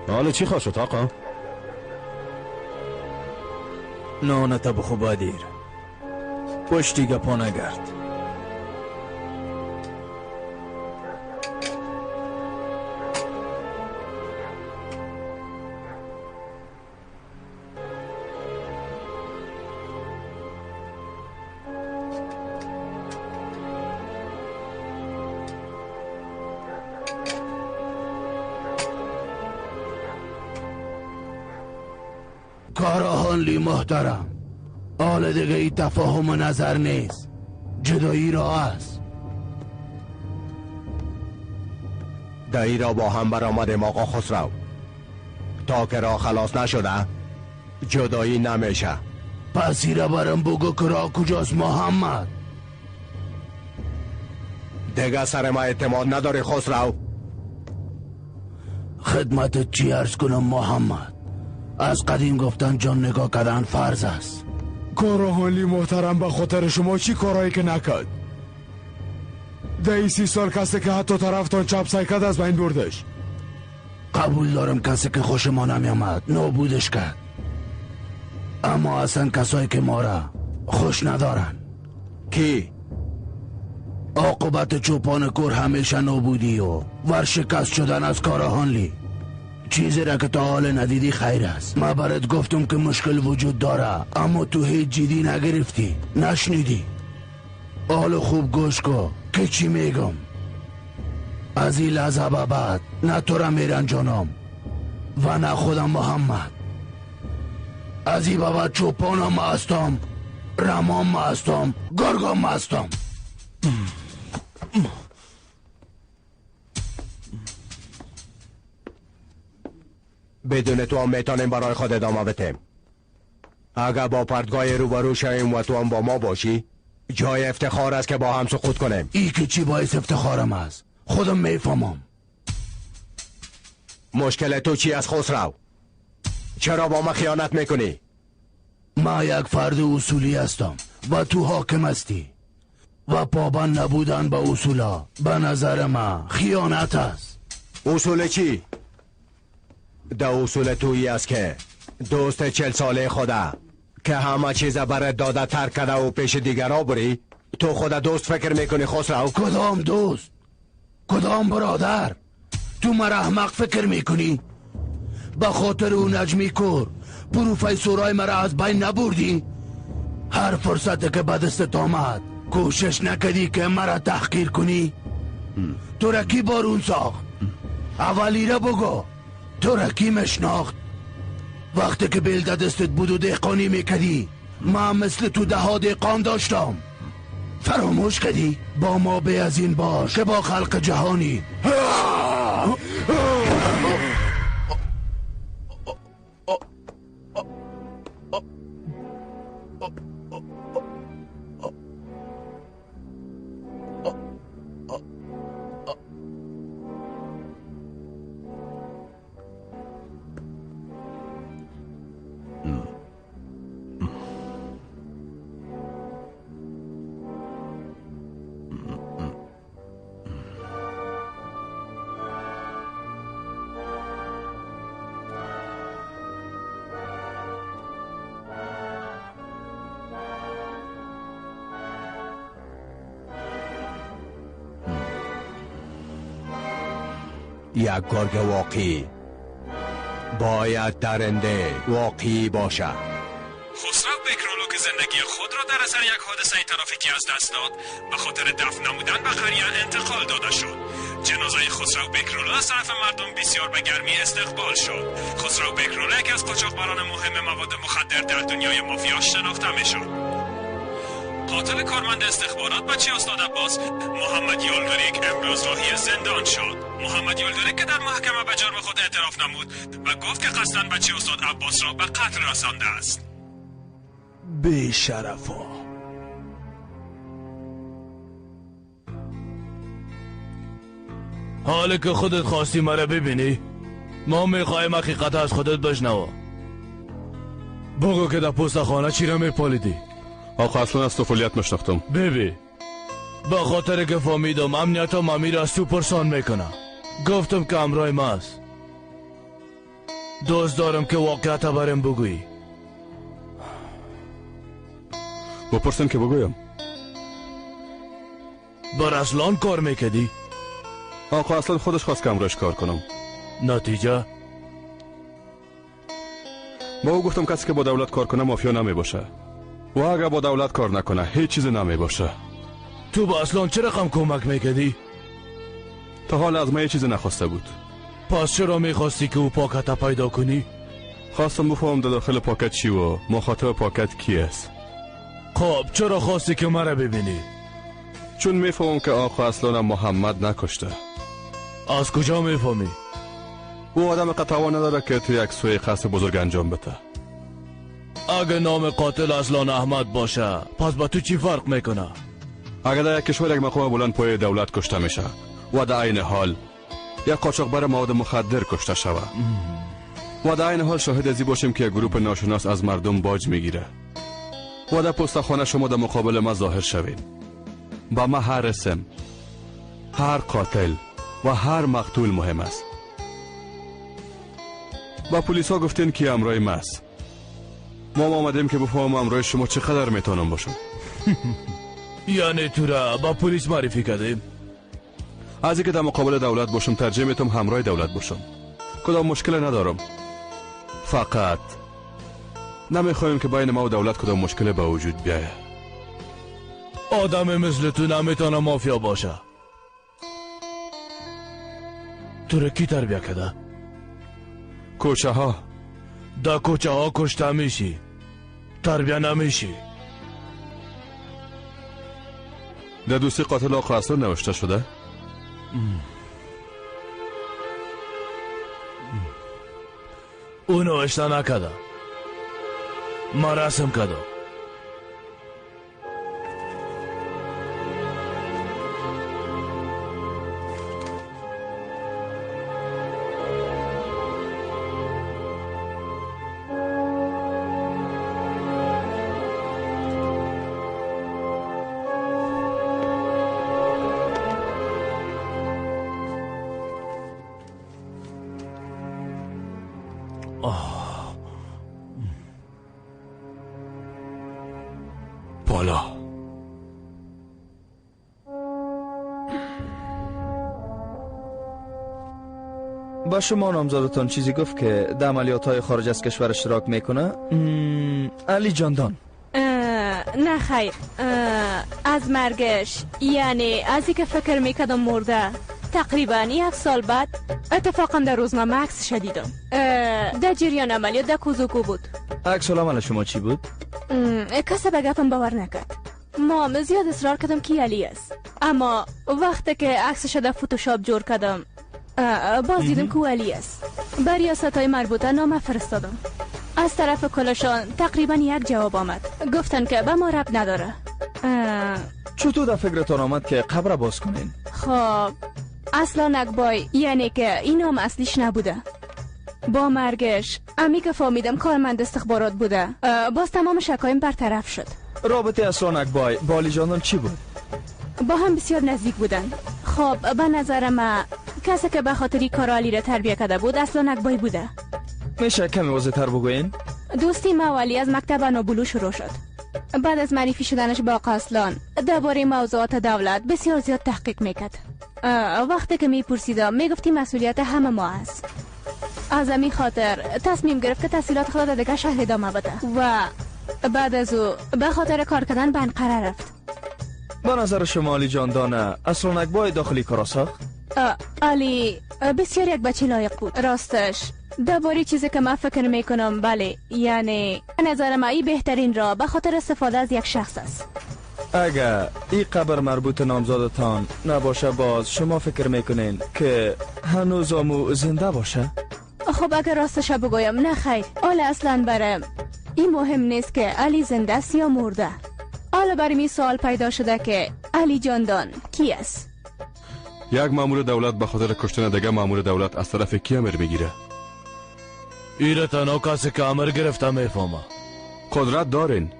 حالا چی خواه شد آقا؟ نانتا بخو بادیر پشتی گپا نگرد. کاراهانلی محترم، حال دیگه ای تفاهم نظر نیست، جدایی را است. دایی را با هم برآمدیم آقا خسرو، تا که راه خلاص نشده جدایی نمیشه. پس ایره برم بگو که راه کجاست محمد. دیگه سر ما اعتماد نداری خسرو. خدمت چی عرض کنم محمد؟ از قدیم گفتن جان نگاه کردن فرض است. کاراهانلی محترم به خاطر شما چی کارهایی که نکرد؟ در 30 سال کسی که حتی طرفتان چپ سعی کرد از بین بردش. قبول دارم کسی که خوش ما نمی آمد نابودش کرد، اما اصلا کسایی که ما را خوش ندارن. کی؟ عاقبت چوپان کور همیشه نابودی و ورشکست شدن از کاراهانلی. چیزی را که تا حال ندیدی خیر است. من برات گفتم که مشکل وجود داره، اما تو هیچ جدی نگرفتی، نشنیدی. حال خوب گوش کن که چی میگم. از این لحظه به بعد نه تو را میرنجانم و نه خودم محمد. از این به بعد چوپانم هستم، رمام هستم، گرگم هستم. بدون تو هم میتونیم برای خود ادامه بدیم. اگر با پرتگاه روبرو شویم و تو هم با ما باشی، جای افتخار است که با هم سقوط کنیم. ای که چی باعث افتخارم است خودم میفهمم. مشکل تو چی از خسرو؟ چرا با ما خیانت میکنی؟ ما یک فرد اصولی هستم و تو حاکم هستی و پابند نبودن به اصولا به نظر ما خیانت است. اصول چی؟ ده اصول تویی است که دوست 40 ساله خدا که همه چیز برات داده ترک کرده و پیش دیگرا بری. تو خود دوست فکر میکنی خسرو؟ کدام دوست؟ کدام برادر؟ تو مرا احمق فکر میکنی؟ به خاطر او نجمی کور پروفیسورای مرا از بین نبردی؟ هر فرصت که به دستت آمد کوشش نکردی که مرا تحقیر کنی؟ تو را کی بارون ساخت؟ اولی را بگو تو را کی مشناخت؟ وقتی که بیل دستت بود و دهقانی میکدی من مثل تو ده ها دهقان داشتم. فراموش کردی؟ با ما به از این باش که با خلق جهانی. یک گرگ واقعی باید درنده واقعی باشد. خسرو بکرولو که زندگی خود را در اثر یک حادثه ترافیکی از دست داد، به خاطر دفن نمودن به قریه انتقال داده شد. جنازه خسرو بکرولو از طرف مردم بسیار به گرمی استقبال شد. خسرو بکرولو یکی از قاچاقبران مهم مواد مخدر در دنیای مافیا شناخته میشد. قاتل کارمند استخبارات بچه استاد عباس محمد یولدریک امروز راهی زندان شد. محمد یولدریک که در محکمه به جرم خود اعتراف نمود و گفت که قصداً بچه استاد عباس را به قتل رسانده است. بی شرفا. حالا که خودت خواستی مرا ببینی، ما میخوایم حقیقت از خودت بشنوم. بگو که در پست خانه چی را میپالیدی؟ آقا اصلا از طفولیت مشناختم. ببی، به خاطر که فهمیدم امنیت ممی را از تو پرسان میکنه، گفتم که همراه ما است. دوست دارم که واقعیت برم بگویی. بپرسم که بگویم. بر اصلان کار میکدی؟ آقا اصلا خودش خواست که همراهش کار کنم. نتیجه؟ با او گفتم کسی که با دولت کار کنه مافیا نمی باشه و اگر با دولت کار نکنه هیچ چیز نمی باشه. تو با اصلان چه رقم کمک میکردی؟ تا حال از من یه چیز نخواسته بود. پس چرا میخواستی که او پاکت پیدا کنی؟ خواستم بفهمم در داخل پاکت چی و مخاطب پاکت کی است. خب چرا خواستی که مرا ببینی؟ چون میفهمم که آقا اصلا محمد نکشته. از کجا میفهمی؟ او آدم قطعا نداره که تو یک سوی قصد بزرگ انجام بده. اگه نام قاتل اصلان احمد باشه پس با تو چی فرق میکنه؟ اگر در یک کشور یک مقام بلند پای دولت کشته میشه و در عین حال یک قاچاقبر مواد مخدر کشته شود و در عین حال شاهد ازی باشیم که یک گروه ناشناس از مردم باج میگیره و در پستخانه شما در مقابل ما ظاهر شوین، با ما هر اسم، هر قاتل و هر مقتول مهم است. با پلیس ها گفتین که امرای ما است. ما آمدیم که بفهمم امرای شما چقدر میتونم باشم. یعنی تو را با پلیس معرفی کردیم؟ از اینکه در مقابل دولت باشم ترجیح میتم همراه دولت باشم. کدام مشکل ندارم. فقط نمیخوایم که بین ما و دولت کدام مشکل به وجود بیاید. آدم مثل تو نمیتونه مافیا باشه. تو را کی تربیه کرده؟ کوچه ها. در کوچه ها کشته میشی، تربیه نمیشی. در دوستی قاتل آقا اصلا نوشته شده؟ او نوشته نکرده، ما رسم کردم. بالا. با شما نامزادتان چیزی گفت که در عملیات های خارج از کشور اشتراک میکنه؟ علی جاندان. نه خیر، از مرگش، یعنی از اینکه فکر میکردم مرده، تقریبا 1 سال بعد اتفاقا در روزنامه عکس شدیدم. در جریان عملیات در کوزوکو بود. عکس العمل شما چی بود؟ کسی به گپم باور نکرد. ما زیاد اصرار کردم که علی است، اما وقتی که عکسش در فتوشاپ جور کردم باز دیدم که علی است. به ریاست های مربوطه نامه فرستادم. از طرف کلشان تقریبا یک جواب آمد، گفتن که به ما ربط نداره. چطور در فکرتان آمد که قبر باز کنین؟ خب اصلا اکبای، یعنی که این نام اصلیش نبوده. با مرگش امی که فهمیدم کارمند استخبارات بوده، باز تمام شکایم برطرف شد. رابطه اصلا اکبای با علی جانان چی بود؟ با هم بسیار نزدیک بودن. خب به نظر ما کسی که به خاطری کار علی را تربیه کرده بود اصلا اکبای بوده. میشه کمی واضح تر بگوین؟ دوستی ما و علی از مکتب انابولو شروع شد. بعد از معرفی شدنش با آقا اصلان درباره موضوعات دولت بسیار زیاد تحقیق میکرد. وقتی که میپرسیدم میگفتی مسئولیت همه ما است. از همین خاطر تصمیم گرفت که تحصیلات خود را دیگه شهر ادامه بده و بعد از او به خاطر کار کردن به انقره رفت. به نظر شما علی جان دانه اصلا اکبای داخلی کارا ساخت؟ علی بسیار یک بچه لایق بود. راستش درباره چیزی که من فکر میکنم بله، یعنی نظر من این بهترین راه به خاطر استفاده از یک شخص است. اگر این قبر مربوط نامزادتان نباشه باز شما فکر میکنین که هنوز امو زنده باشه؟ خب اگر راستش بگویم نه خیر، حالا اصلا برم این مهم نیست که علی زنده است یا مرده. حالا برای می سوال پیدا شده که علی جاندان کی است؟ یک مامور دولت به خاطر کشتن دیگه مامور دولت از طرف کی امر میگیره؟ ایره تنها کسی که امر گرفته میفهمه. قدرت دارین،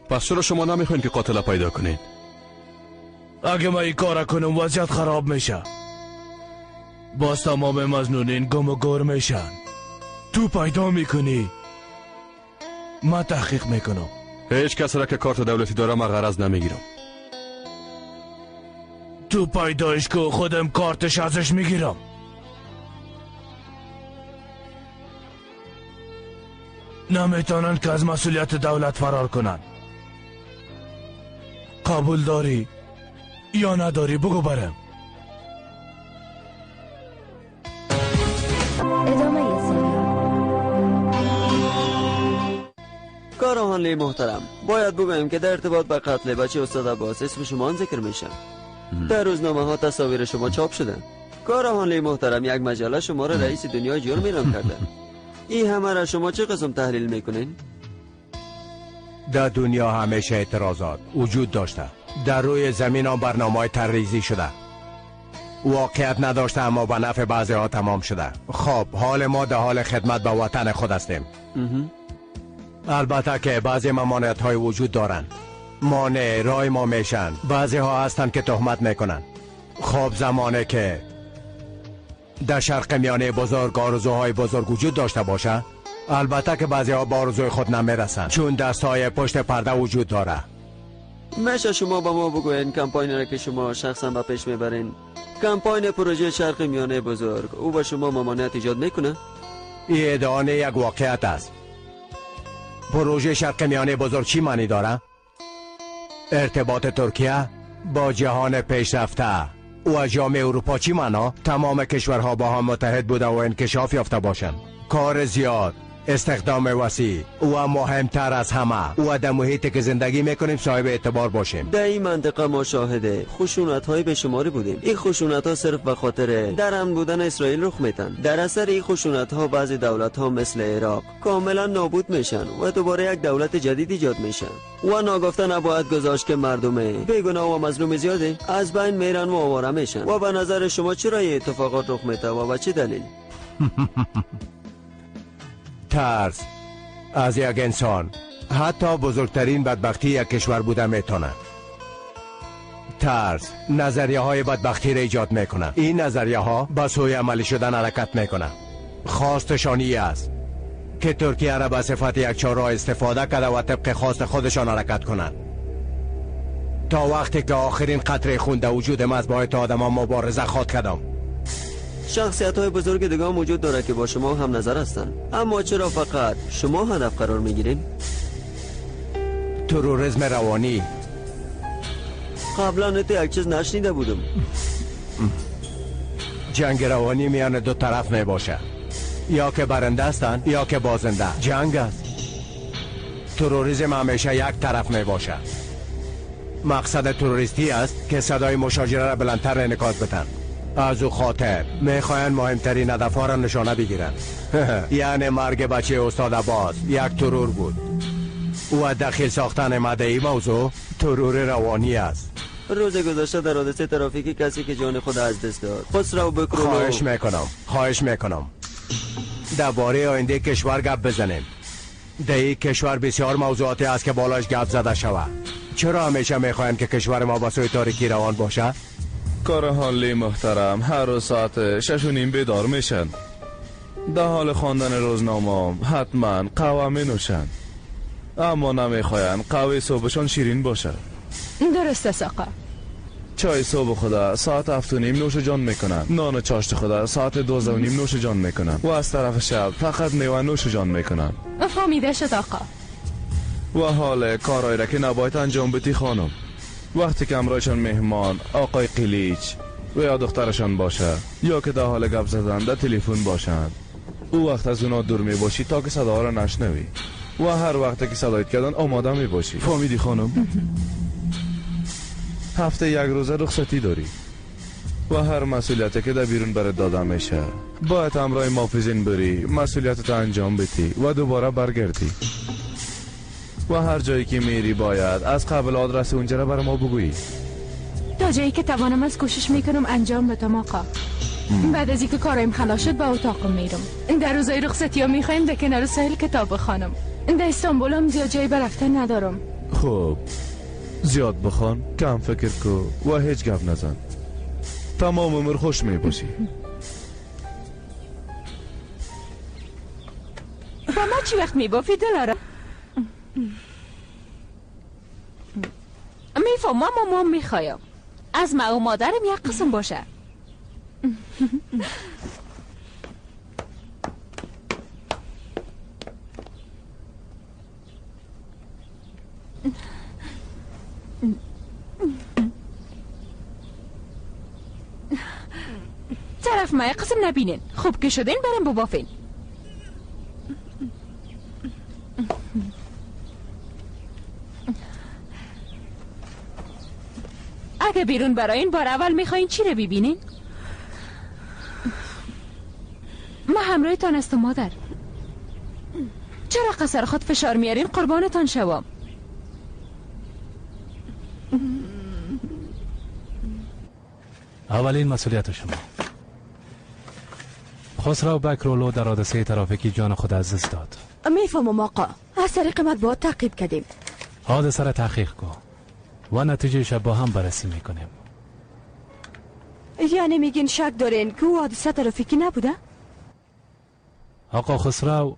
پس چرا شما نمیخواین که قاتل پیدا کنین؟ اگه من این کار کنم وضعیت خراب میشه. باز تمام مظنونین گم و گور میشن. تو پیدا میکنی، من تحقیق میکنم. هیچ کس را که کارت دولتی داره من غرض نمیگیرم. تو پیدایش که خودم کارتش ازش میگیرم. نمیتونن که از مسئولیت دولت فرار کنن. قبول داری یا نداری بگو برم. ادامه سریال. کاراهانلی محترم، باید بگویم که در ارتباط با قتل بچه استاد عباس اسم شما ذکر میشه. در روزنامه ها تصاویر شما چاپ شده. کاراهانلی محترم، یک مجله شما را رئیس دنیای جرم اعلام کرده. این همه را شما چه قسم تحلیل میکنین؟ در دنیا همیشه اعتراضات وجود داشته. در روی زمین آن برنامه‌های طرح‌ریزی شده، واقعیت نداشته، اما به نفع بعضی ها تمام شده. خب حال ما در حال خدمت به وطن خود هستیم. البته که بعضی ممانعت های وجود دارند، مانع رای ما میشن. بعضی ها هستند که تهمت میکنن. خب زمانه که در شرق میانه بزرگ آرزوهای بزرگ وجود داشته باشه، البته که بعضی ها با آرزوی خود نمیرسن، چون دست های پشت پرده وجود داره. میشه شما با ما بگوین کمپاین را که شما شخصا به پیش میبرین، کمپاین پروژه شرق میانه بزرگ، او با شما ممانعت ایجاد میکنه؟ این ادعا یک واقعیت است. پروژه شرق میانه بزرگ چی معنی داره؟ ارتباط ترکیه با جهان پیشرفته و جامعه اروپا چی معنا؟ تمام کشورها با هم متحد بوده و انکشاف یافته باشند. کار زیاد، استخدام وسیع و مهمتر از همه و در محیطی که زندگی میکنیم صاحب اعتبار باشیم. در این منطقه ما شاهد خشونت های به شماری بودیم. این خشونت ها صرف به خاطر در امن بودن اسرائیل رخ میتن. در اثر این خشونت ها بعضی دولت ها مثل عراق کاملا نابود میشن و دوباره یک دولت جدید ایجاد میشن و ناگفته نباید گذاشت که مردم بیگناه و مظلوم زیادی از بین میرن و آواره میشن. و به نظر شما چرا این اتفاقات رخ میته و به چه دلیل؟ ترس از یک انسان حتی بزرگترین بدبختی یک کشور بوده میتونه. ترس نظریه های بدبختی را ایجاد میکنه. این نظریه ها به سوی عملی شدن حرکت میکنه. خواستشان این است که ترکیه را به صفت یک چهارراه استفاده کرده و طبق خواست خودشان حرکت کنند. تا وقتی که آخرین قطره خون در وجود من از با آدم ها مبارزه خواد کردم. شخصیت های بزرگ دیگه هم وجود داره که با شما هم نظر هستن، اما چرا فقط شما هدف قرار میگیرین؟ تروریسم روانی. قبلا تو یک چیز نشنیده بودم. جنگ روانی میان دو طرف می باشه، یا که برنده هستن یا که بازنده. جنگ است. تروریسم همیشه یک طرف می باشه. مقصد تروریستی است که صدای مشاجره را بلندتر انعکاس بدن. از او خاطر میخواین مهمترین هدفها را نشانه بگیرند. یعنی مرگ بچه استاد عباس یک ترور بود و دخیل ساختن مدعی موضوع ترور روانی است. روز گذشته در حادثه ترافیکی کسی که جان خود از دست داد، خسرو بکرولو. خواهش میکنم درباره آینده کشور گپ بزنیم. در این کشور بسیار موضوعاتی است که بالاش گپ زده شود. چرا همیشه میخواهند که کشور ما به سوی تاریکی روان باشه؟ کارهانلی محترم هر روز ساعت 6:30 بیدار میشن. در حال خواندن روزنامه حتما قهوه می نوشن، اما نمیخواین قهوه صبحشان شیرین باشه. درست است آقا. چای صبح خدا ساعت 7:30 نوش جان میکنن، نان و چاشت خدا ساعت 12:30 نوش جان میکنن و از طرف شب فقط میوه نوش جان میکنن. فهمیده شد آقا. و حال کارایی را که نباید انجام بدی خانم، وقتی که امرایشان مهمان آقای قلیچ و یا دخترشان باشه یا که در حال گپ زدن در تلفن باشند، او وقت از اونا دور می باشی تا که صدا را نشنوی و هر وقت که صدایت کردن آماده می باشی. فهمیدی خانم؟ هفته یک روزه رخصتی داری و هر مسئولیتی که در بیرون برات داده میشه باید همراه محافظین بری، مسئولیتت انجام بدی و دوباره برگردی و هر جایی که میری باید از قبل آدرس اونجا را برای ما بگویی. تا جایی که توانم از کوشش میکنم انجام بدم آقا. بعد از اینکه کارایم خلاص شد به اتاقم میرم. در روزای رخصتی ها میخوایم در کنار ساحل کتاب بخوانم. در استانبول هم زیاد جایی برفتن ندارم. خب زیاد بخوان، کم فکر کو و هیچ گپ نزن. تمام عمر خوش میباشی. با ما چی وقت میبافی دلارا؟ میفهمم ما میخوایم از ما و مادرم یک قسم باشه. طرف ما یک قسم نبینین. خوب که شدین برم ببافین. ده بیرون برای این بار اول میخواین چی رو ببینین؟ ما همراهتان هستم مادر. چرا قصر خود فشار میارین؟ قربانتان شوم. اولین مسئولیت شما. خسرو بکرولو در حادثه ترافیکی جان خود از دست داد. میفهمم آقا، از طریق مطبوعات تعقیب کردیم. حادثه را تحقیق کن و نتیجه با هم بررسی میکنیم. یعنی میگین شک دارین که او حادثه ترافیکی نبوده؟ آقا خسرو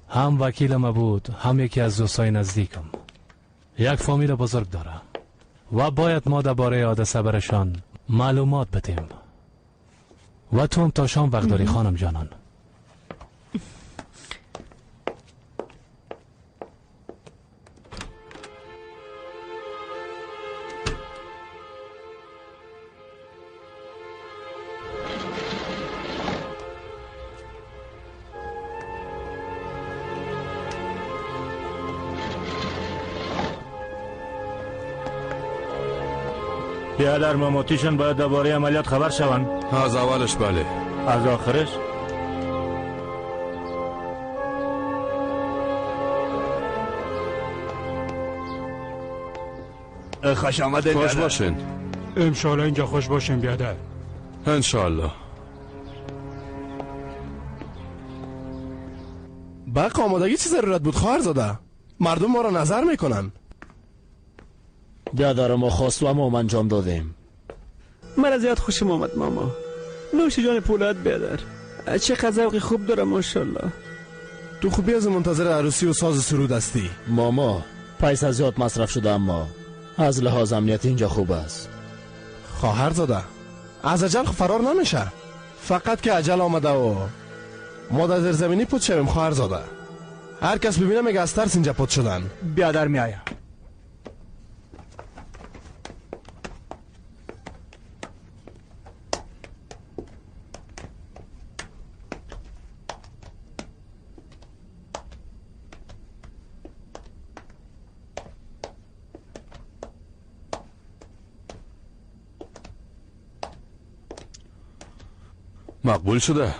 هم وکیل ما بود، هم یکی از دوستای نزدیکم. یک فامیل بزرگ داره و باید ما درباره حادثه برشان معلومات بدیم. و تو هم تا شام وقت داری خانم جانان. بیادر ماماتیشان باید درباره عملیات خبر شوند. از اولش بله. از آخرش؟ خوش آمدید. خوش باشین. انشالله اینجا خوش باشین بیادر. انشالله. برق آمادگی چه ضرورت بود خواهرزاده؟ مردم ما را نظر میکنن. بیادر ما خواست و ما انجام دادیم. من زیاد خوشم آمد ماما. نوش جان پولاد بیادر، چه ذوق خوب داره ماشاءالله. تو خوبی از منتظر عروسی و ساز سرود هستی. ماما پیسه زیاد مصرف شده اما از لحاظ امنیتی اینجا خوب است. خواهرزاده از عجل فرار نمیشه، فقط که عجل آمده و ما در زیرزمینی پوت شویم. خواهرزاده هر کس ببینه میگه از ترس اینجا پوت شدن. بیادر میآید. مقبول شده.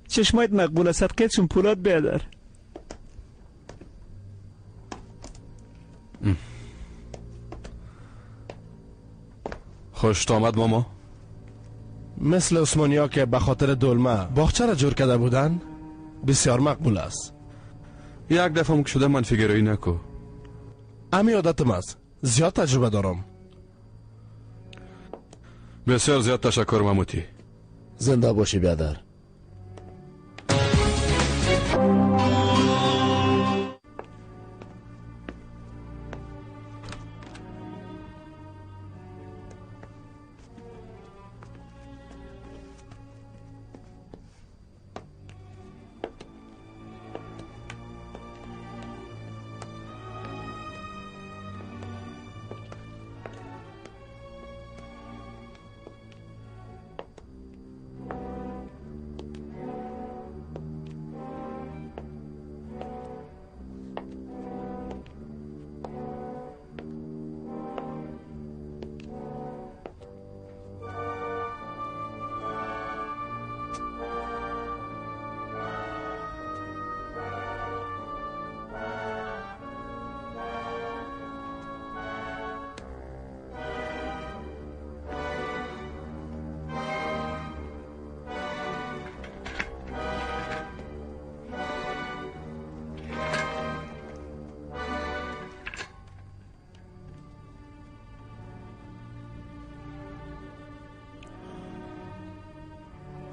چشمایت مقبول است صدقه پولاد بیادر. خوش آمد ماما. مثل عثمانیا که به خاطر دلمه باغچه را جور کرده بودن، بسیار مقبول است. یک دفعه که شده منفی گرایی نکو. امی عادتم است، زیاد تجربه دارم. بسیار زیاد تشکر ماموتی. زنده باشی بیادر.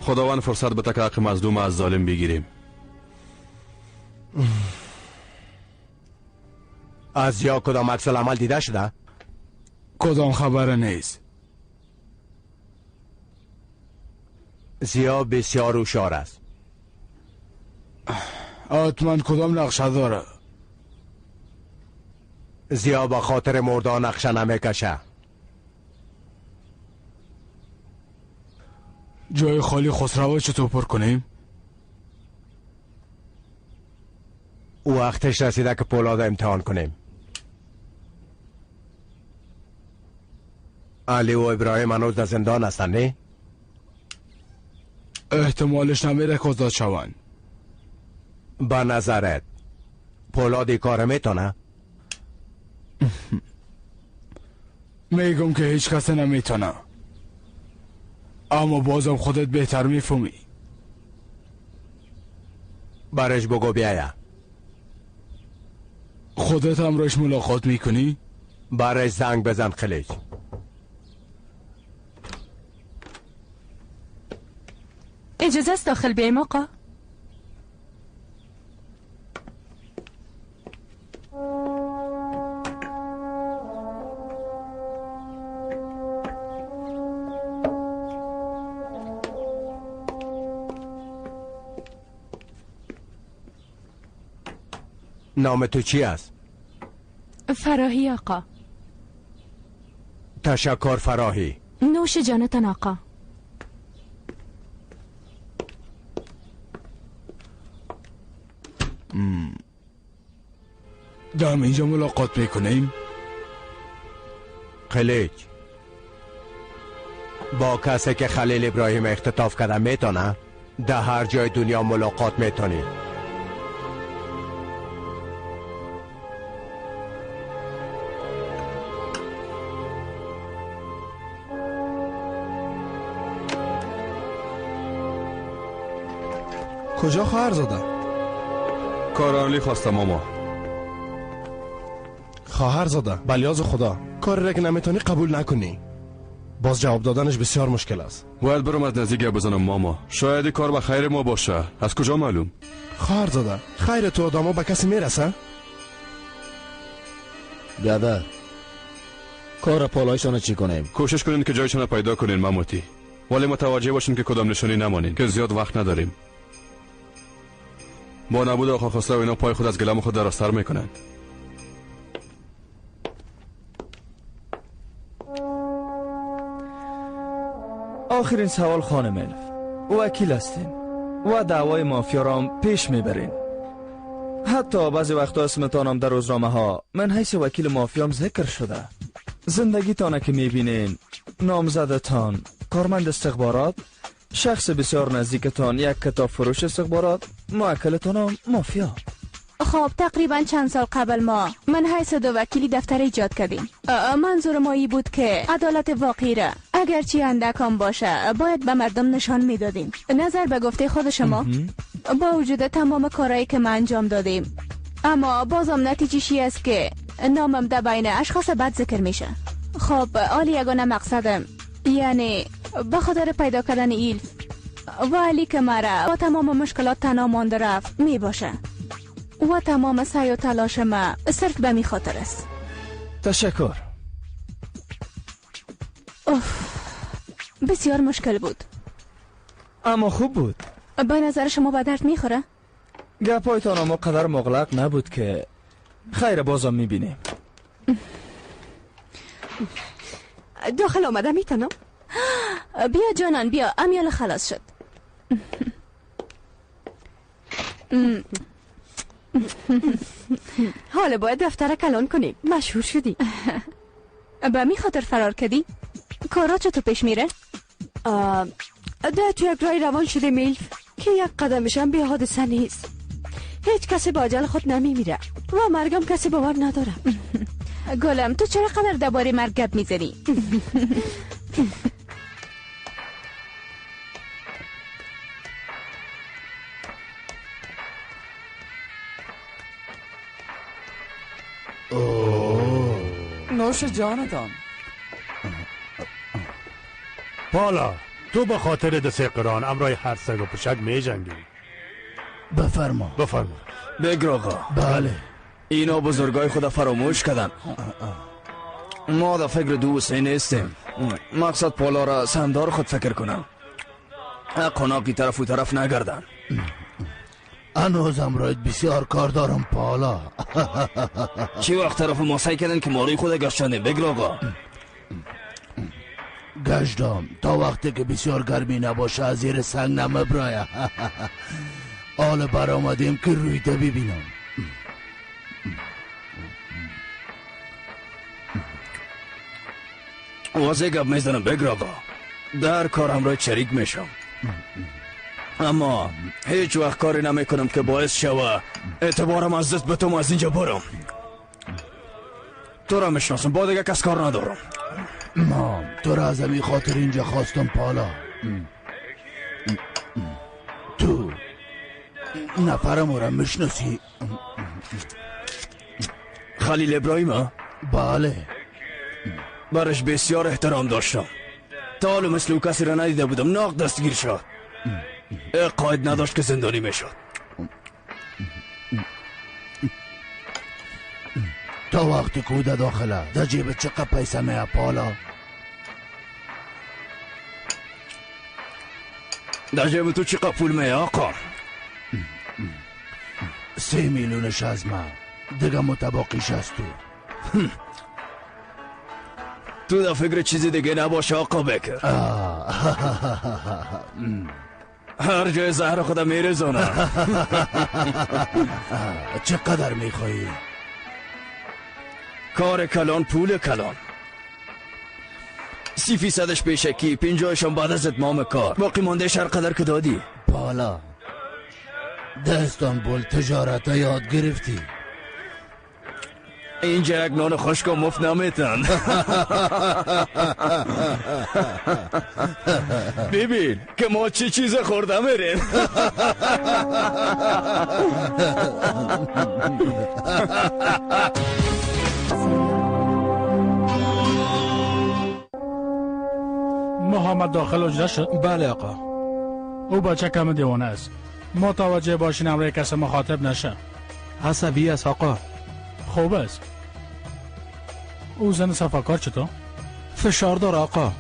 خداوند فرصت بده که حق مظلوم از ظالم بگیریم. از یا کدام عکس العمل دیده شده؟ کدام خبر نیست. زیا بسیار هوشیار است. حتما کدام نقشه داره؟ زیا با خاطر مردا نقشه نمیکشه. جای خالی خسرو چطور پر کنیم؟ او وقتش رسیده که پولاد امتحان کنیم. علی و ابراهیم هنوز در زندان هستند نه؟ احتمالش نمیره که آزاد شوند. به نظرت پولاد کار میتونه؟ میگم که هیچ کس نمیتونه، اما بازم خودت بهتر میفهمی. برش بگو بیایا. خودت هم روش ملاقات میکنی؟ برش زنگ بزن خلیج. اجازه است داخل بیایم آقا؟ نام تو چی است؟ فراهی آقا. تشکر فراهی. نوش جانتان آقا. دم اینجا ملاقات میکنیم؟ خلیج با کسی که خلیل ابراهیم اختطاف کرده میتونه در هر جای دنیا ملاقات میتونی. کجا خواهرزاده؟ کارانلی خواستم ماما. خواهرزاده بلیاز خدا کاری را که نمیتونی قبول نکنی. باز جواب دادنش بسیار مشکل است. باید برم از نزدیک بزنم ماما. شاید کار به خیر ما باشه. از کجا معلوم؟ خواهرزاده خیر تو آدمو به کسی میرسه؟ بیادر کار پالایشان چی کنیم؟ کوشش کنین که جایشان پیدا کنین ماموتی، ولی متوجه باشین که کدام نشانی نمانین که زیاد وقت نداریم. با نبود آقا خسرو اینا پای خود از گلم خود درازتر میکنند. آخرین سوال خانم الف، وکیل هستین و دعوای مافیا را هم پیش میبرین. حتی بعضی وقتا اسمتان هم در روزنامه ها من حیث وکیل مافیا هم ذکر شده. زندگیتان که میبینین، نامزدتان کارمند استخبارات، شخص بسیار نزدیکتان یک کتاب فروش استخبارات، موکلتان هم مافیا. خب تقریبا چند سال قبل ما من حیث دو وکیلی دفتر ایجاد کردیم. منظور ما ای بود که عدالت واقعی را اگرچه اندک هم باشه باید به مردم نشان میدادیم. نظر به گفته خود شما با وجود تمام کارهایی که ما انجام دادیم، اما بازم نتیجه‌ش است که نامم در بین اشخاص بد ذکر میشه. خب حال یگانه مقصدم یعنی به خاطر پیدا کردن ایلف و علی که مرا با تمام مشکلات تنها مانده رفت می باشه و تمام سعی و تلاش ما صرف به می خاطر است. تشکر. اوف بسیار مشکل بود اما خوب بود. به نظر شما به درد میخوره؟ گپایتان اما قدر مغلق نبود که خیر بازم میبینیم. داخل آمده میتونم؟ بیا جانان بیا، امیال خلاص شد. حالا باید دفتر کلان کنیم، مشهور شدی. به می خاطر فرار کردی؟ کارا چطور پیش میره؟ ده تو یک رای روان شده میلف که یک قدمشم به حادثه نیست. هیچ کسی با عجل خود نمیمیره و مرگم کسی باور نداره. گلم تو چرا قدر درباره مرگ گپ میزنی؟ نوش جانتان. پالا تو به خاطر دسته قران امرای هر سگ و پشک می جنگی. بفرما بفرما. بگر آقا. بله اینا بزرگای خدا فراموش کردن. ما در فکر دو و سه نیستیم. مقصد پالا را سندار خود فکر کنم، قناقی طرف و طرف نگردن. هنوز امرایت بسیار کار دارم پالا. چی وقت طرف ما سعی کردن که ماری خود گشتنه. بگر آقا. گشتم تا وقتی که بسیار گرمی نباشه از زیر سنگ نمبرایه. حالا برآمدیم که روی تا ببینم. واضح گپ میزنم بگر آقا، در کار همراه شریک میشم، اما هیچ وقت کاری نمیکنم که باعث شوه اعتبارم از دست بتم از اینجا برم. تو را میشناسم، با دیگه کس کار ندارم. ما تو را از همی خاطر اینجا خواستم پالا. تو نفرم را میشناسی؟ خلیل ابراهیم؟ بله. برش بسیار احترام داشتم، تا حالا مثل او کسی را ندیده بودم. ناق دستگیر شد، قاید نداشت که زندانی میشد. تا وقتی که او در داخله در جیب چقدر پیسه میه پالا؟ در جیب تو چقدر پول میه آقا؟ 3 میلیونش از من، دیگه متباقیش از تو. تو در فکر چیزی دیگه نباش آقا بکر. هر جای زهر خودم میرزانم. چقدر میخوایی؟ کار کلان پول کلان. 30% پیشکی، 50% بعد از اتمام کار، باقی مانده هر قدر که دادی. پالا در استانبول تجارت یاد گرفتی؟ اینجا یک نان خشک و مفت نمیتن. ببین که ما چه چیز خورده میریم. محمد داخل حجره شد؟ بله آقا. او بچه کم دیوانه است، متوجه باشین امروی کس مخاطب نشه. عصبی است آقا. خوب است. او زن صفاکار چطور؟ فشار داره آقا،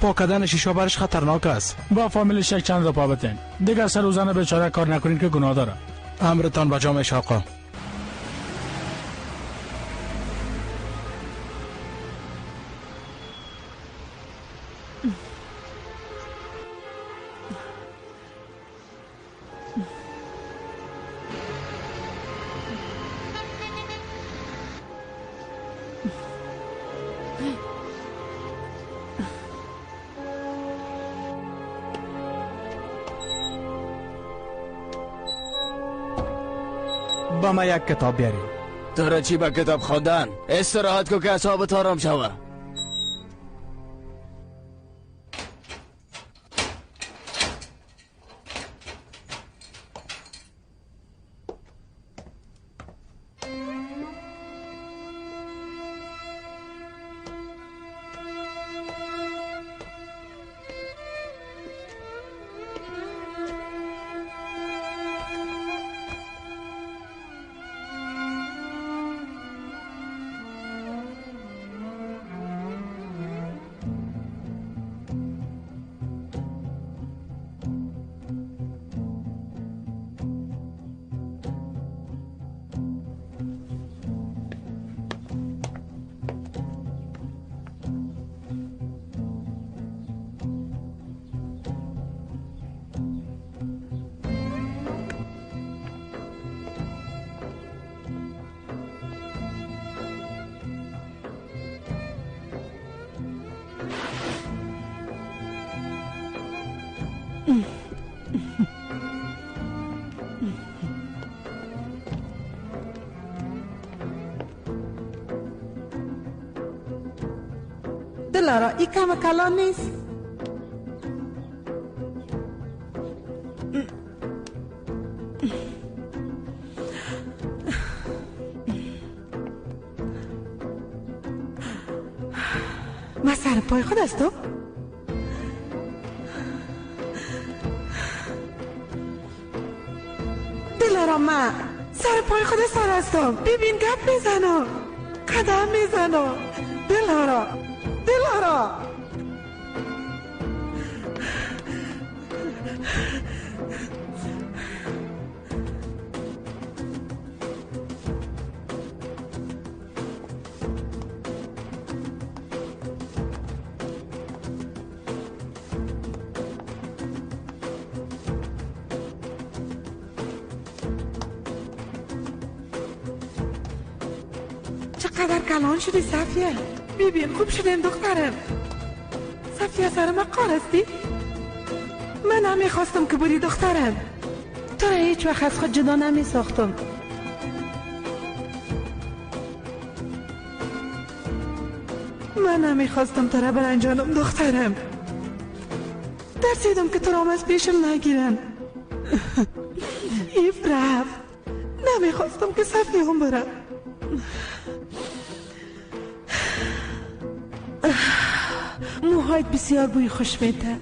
پاک کردن شیشه برش خطرناک است. با فامیلش یک چند پا بتین دیگر، سر او زن بیچاره کار نکنین که گناه داره. امرتان بجا میشه آقا. با ما یک کتاب بیاری. تو را چی با کتاب خواندن؟ استراحت کو که اعصابت آرام شوه. دلارا ای کم کلان نیست؟ من سر پای خود هستم. دلارا من سر پای خود سر هستم. ببین گپ میزنم، قدم میزنم. دلارا، دلارا، چقدر کلان شدی صفیه. ببین خوب شدیم دخترم. صفیه سر مقار هستی؟ من هم میخواستم که بری دخترم. تو را هیچ وقت از خود جدا نمی ساختم. من هم میخواستم تو را برنجانم دخترم. ترسیدم که تو را از پیشم نگیرن. ایف رفت. نمیخواستم که صفیه هم برم. موهایت بسیار بوی خوش میده.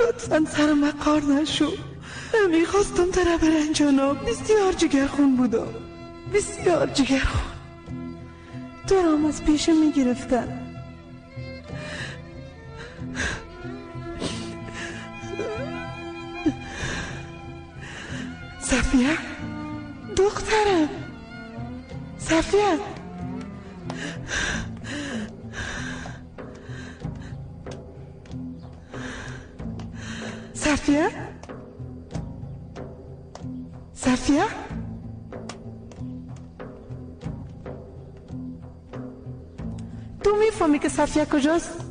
لطفا سر مقار نشو. نمیخواستم تو را برنجانم. بسیار جگرخون بودم، بسیار جگرخون. تو را از پیشم میگرفتن. صفیه دخترم، صفیه. صفیه، صفیه. تو میفهمی که صفیه کجاست؟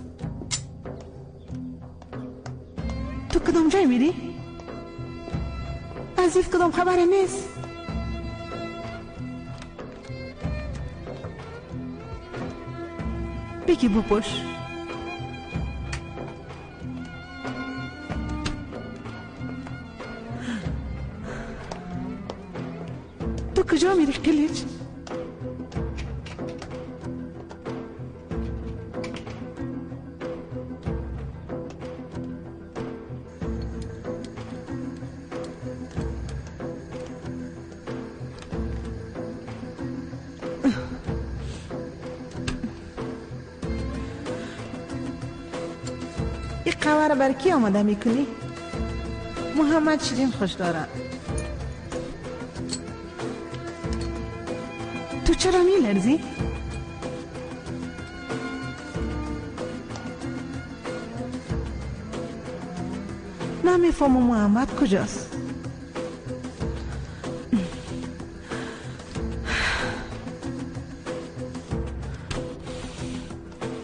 تو کدام جای میری؟ از ایف کدام خبر نیست؟ بگی بپوش. تو کجا میری قلیچ؟ این قهوه را بر کی آماده میکنی؟ محمد شیرین خوش داره. تو چرا میلرزی؟ نمیفهمم محمد کجاست.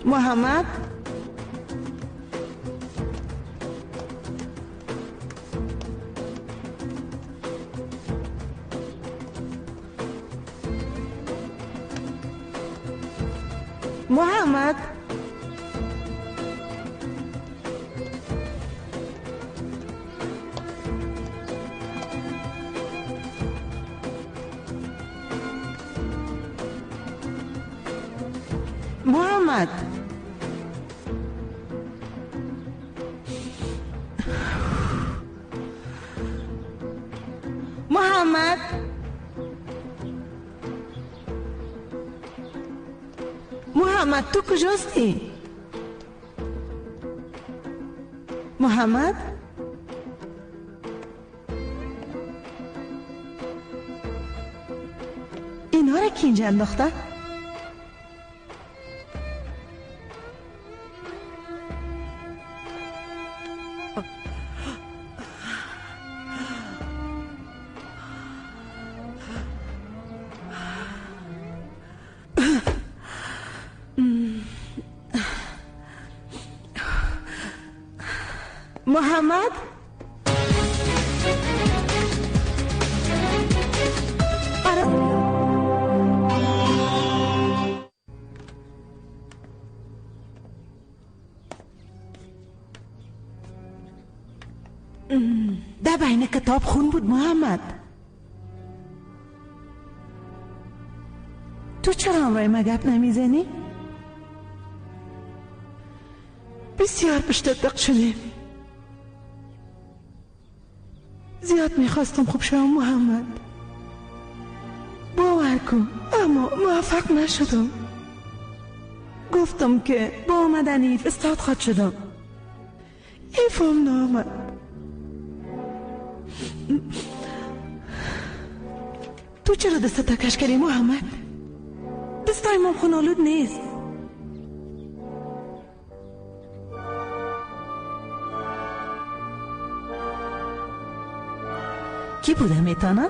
محمد؟ محمد؟ محمد؟ محمد؟ محمد تو کجاستی؟ محمد؟ اینها را کی اینجا انداخته؟ محمد؟ در بین کتاب خون بود محمد. تو چرا همراه ما گپ نمیزنی؟ بسیار پشت دق شدیم. زیاد میخواستم خوب شوم محمد، باور کن، اما موفق نشدم. گفتم که با آمدن ایف استاد خواهد شدم. ایف هم نامد. تو چرا دست تکش کردی محمد؟ دستای من خونالود نیست. کی بوده میتاند؟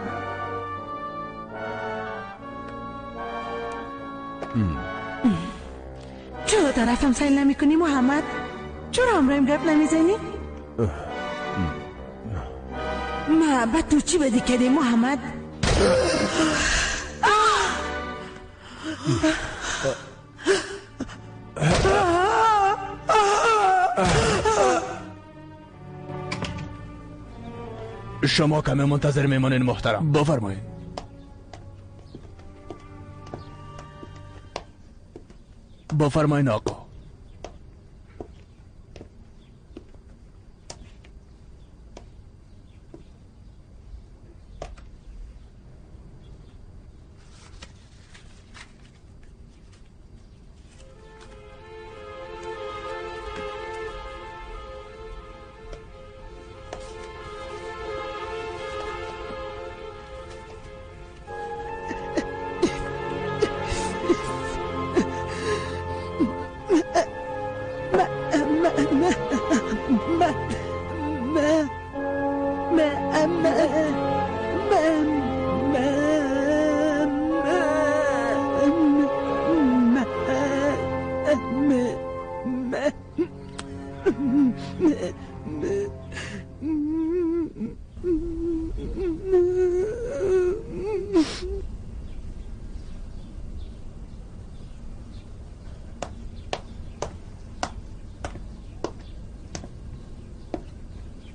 چرا طرفم سیل نمیکنی محمد؟ چرا همراهیم گپ نمیزنی؟ ما به تو چی بدی کردی محمد؟ شما کمی منتظر میمانین محترم. بفرمایید. بفرمایین آقا.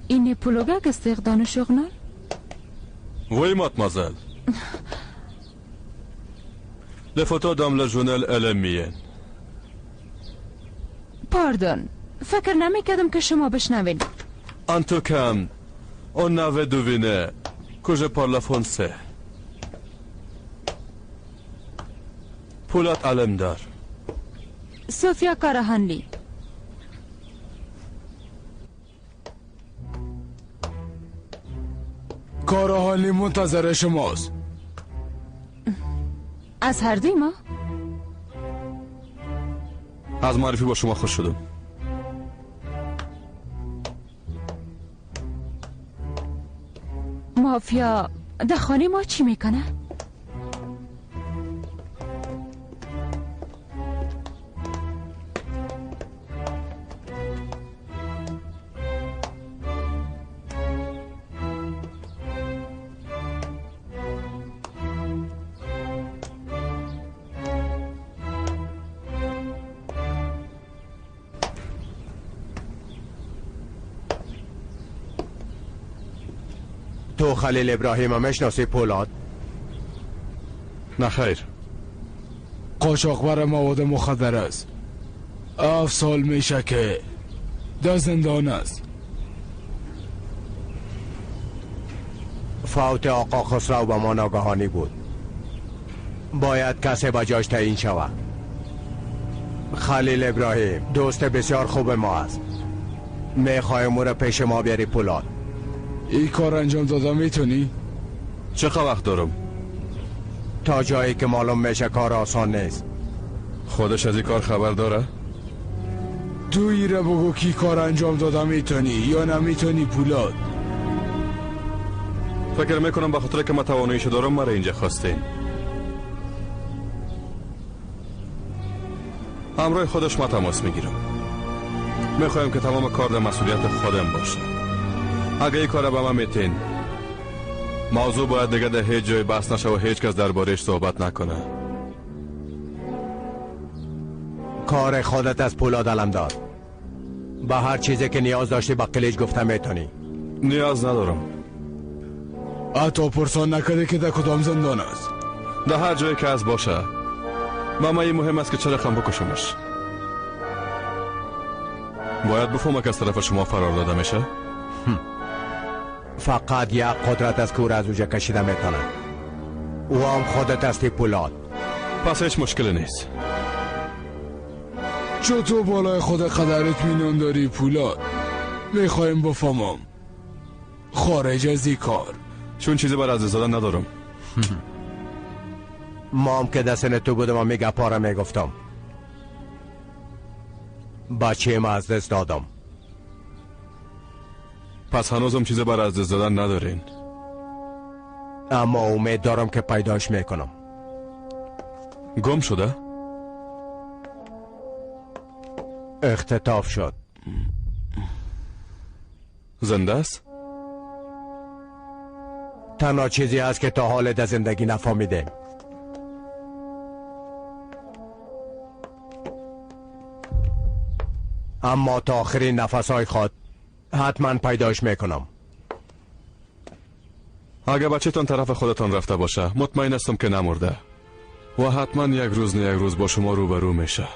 این پلوگک استخدام شغنال؟ Oui, mademoiselle. Les photos dans le journal est mienne. پاردون، فکر نمی کردم که شما بشنوین. En tout cas, on avait deviné que je parle français. پولات علمدار. سوفیا کاراهانلی. کاراهانلی منتظر شماست. از هر دوی ما؟ از معرفی با شما خوش شدم. مافیا در خانه ما چی میکنه؟ تو خلیل ابراهیم میشناسی پولاد؟ نه خیر. قاچاقبر مواد مخدر است. 7 سال میشه که در زندان است. فوت آقا خسرو به ما ناگهانی بود. باید کسی به جاش تعیین شود. خلیل ابراهیم دوست بسیار خوب ما است. میخوایم او را پیش ما بیاری پولاد. این کار انجام داده میتونی؟ چه وقت دارم؟ تا جایی که معلوم میشه کار آسان نیست. خودش از این کار خبر داره؟ تو ایره بگو کی کار انجام داده میتونی یا نمیتونی پولاد. فکر میکنم به خاطر که من تواناییشو دارم مرا اینجا خواستین. همراه خودش ما تماس میگیرم. میخوایم که تمام کار در مسئولیت خودم باشه. اگه این کار به من میتین، موضوع باید دیگه در هیچ جای بحث نشه و هیچ کس دربارهش صحبت نکنه. کار خودت از پولاد علمدار. به هر چیزی که نیاز داشتی با قلیج گفته میتونی. نیاز ندارم. حتی پرسان نکرده که در کدام زندان است. در هر جایی که از باشه. با من این مهم است که چرا خم بکشمش. باید بفهمه که از طرف شما فرار داده میشه. فقط یک قدرت از کور از اوجه کشیده میتونه. او هم خودت هستی پولاد. پس هیچ مشکلی نیست. چطور بالای خود قدر اطمینان داری پولاد؟ میخوایم بفهمم خارج از این کار. چون چیزی بر از زدن ندارم. ما هم که دستن تو بودم و میگه پاره میگفتم. بچه ما از دست دادم. پس هنوزم چیزی بر از دست دادن ندارین. اما امید دارم که پیداش میکنم. گم شده؟ اختطاف شد. زنده است؟ تنها چیزی است که تا حال در زندگی نفهمیدیم. اما تا آخرین نفسهای خود حتما پیداش میکنم. اگه بچه‌تان طرف خودتان رفته باشه مطمئن هستم که نمرده و حتما یک روز نه یک روز با شما روبرو میشه.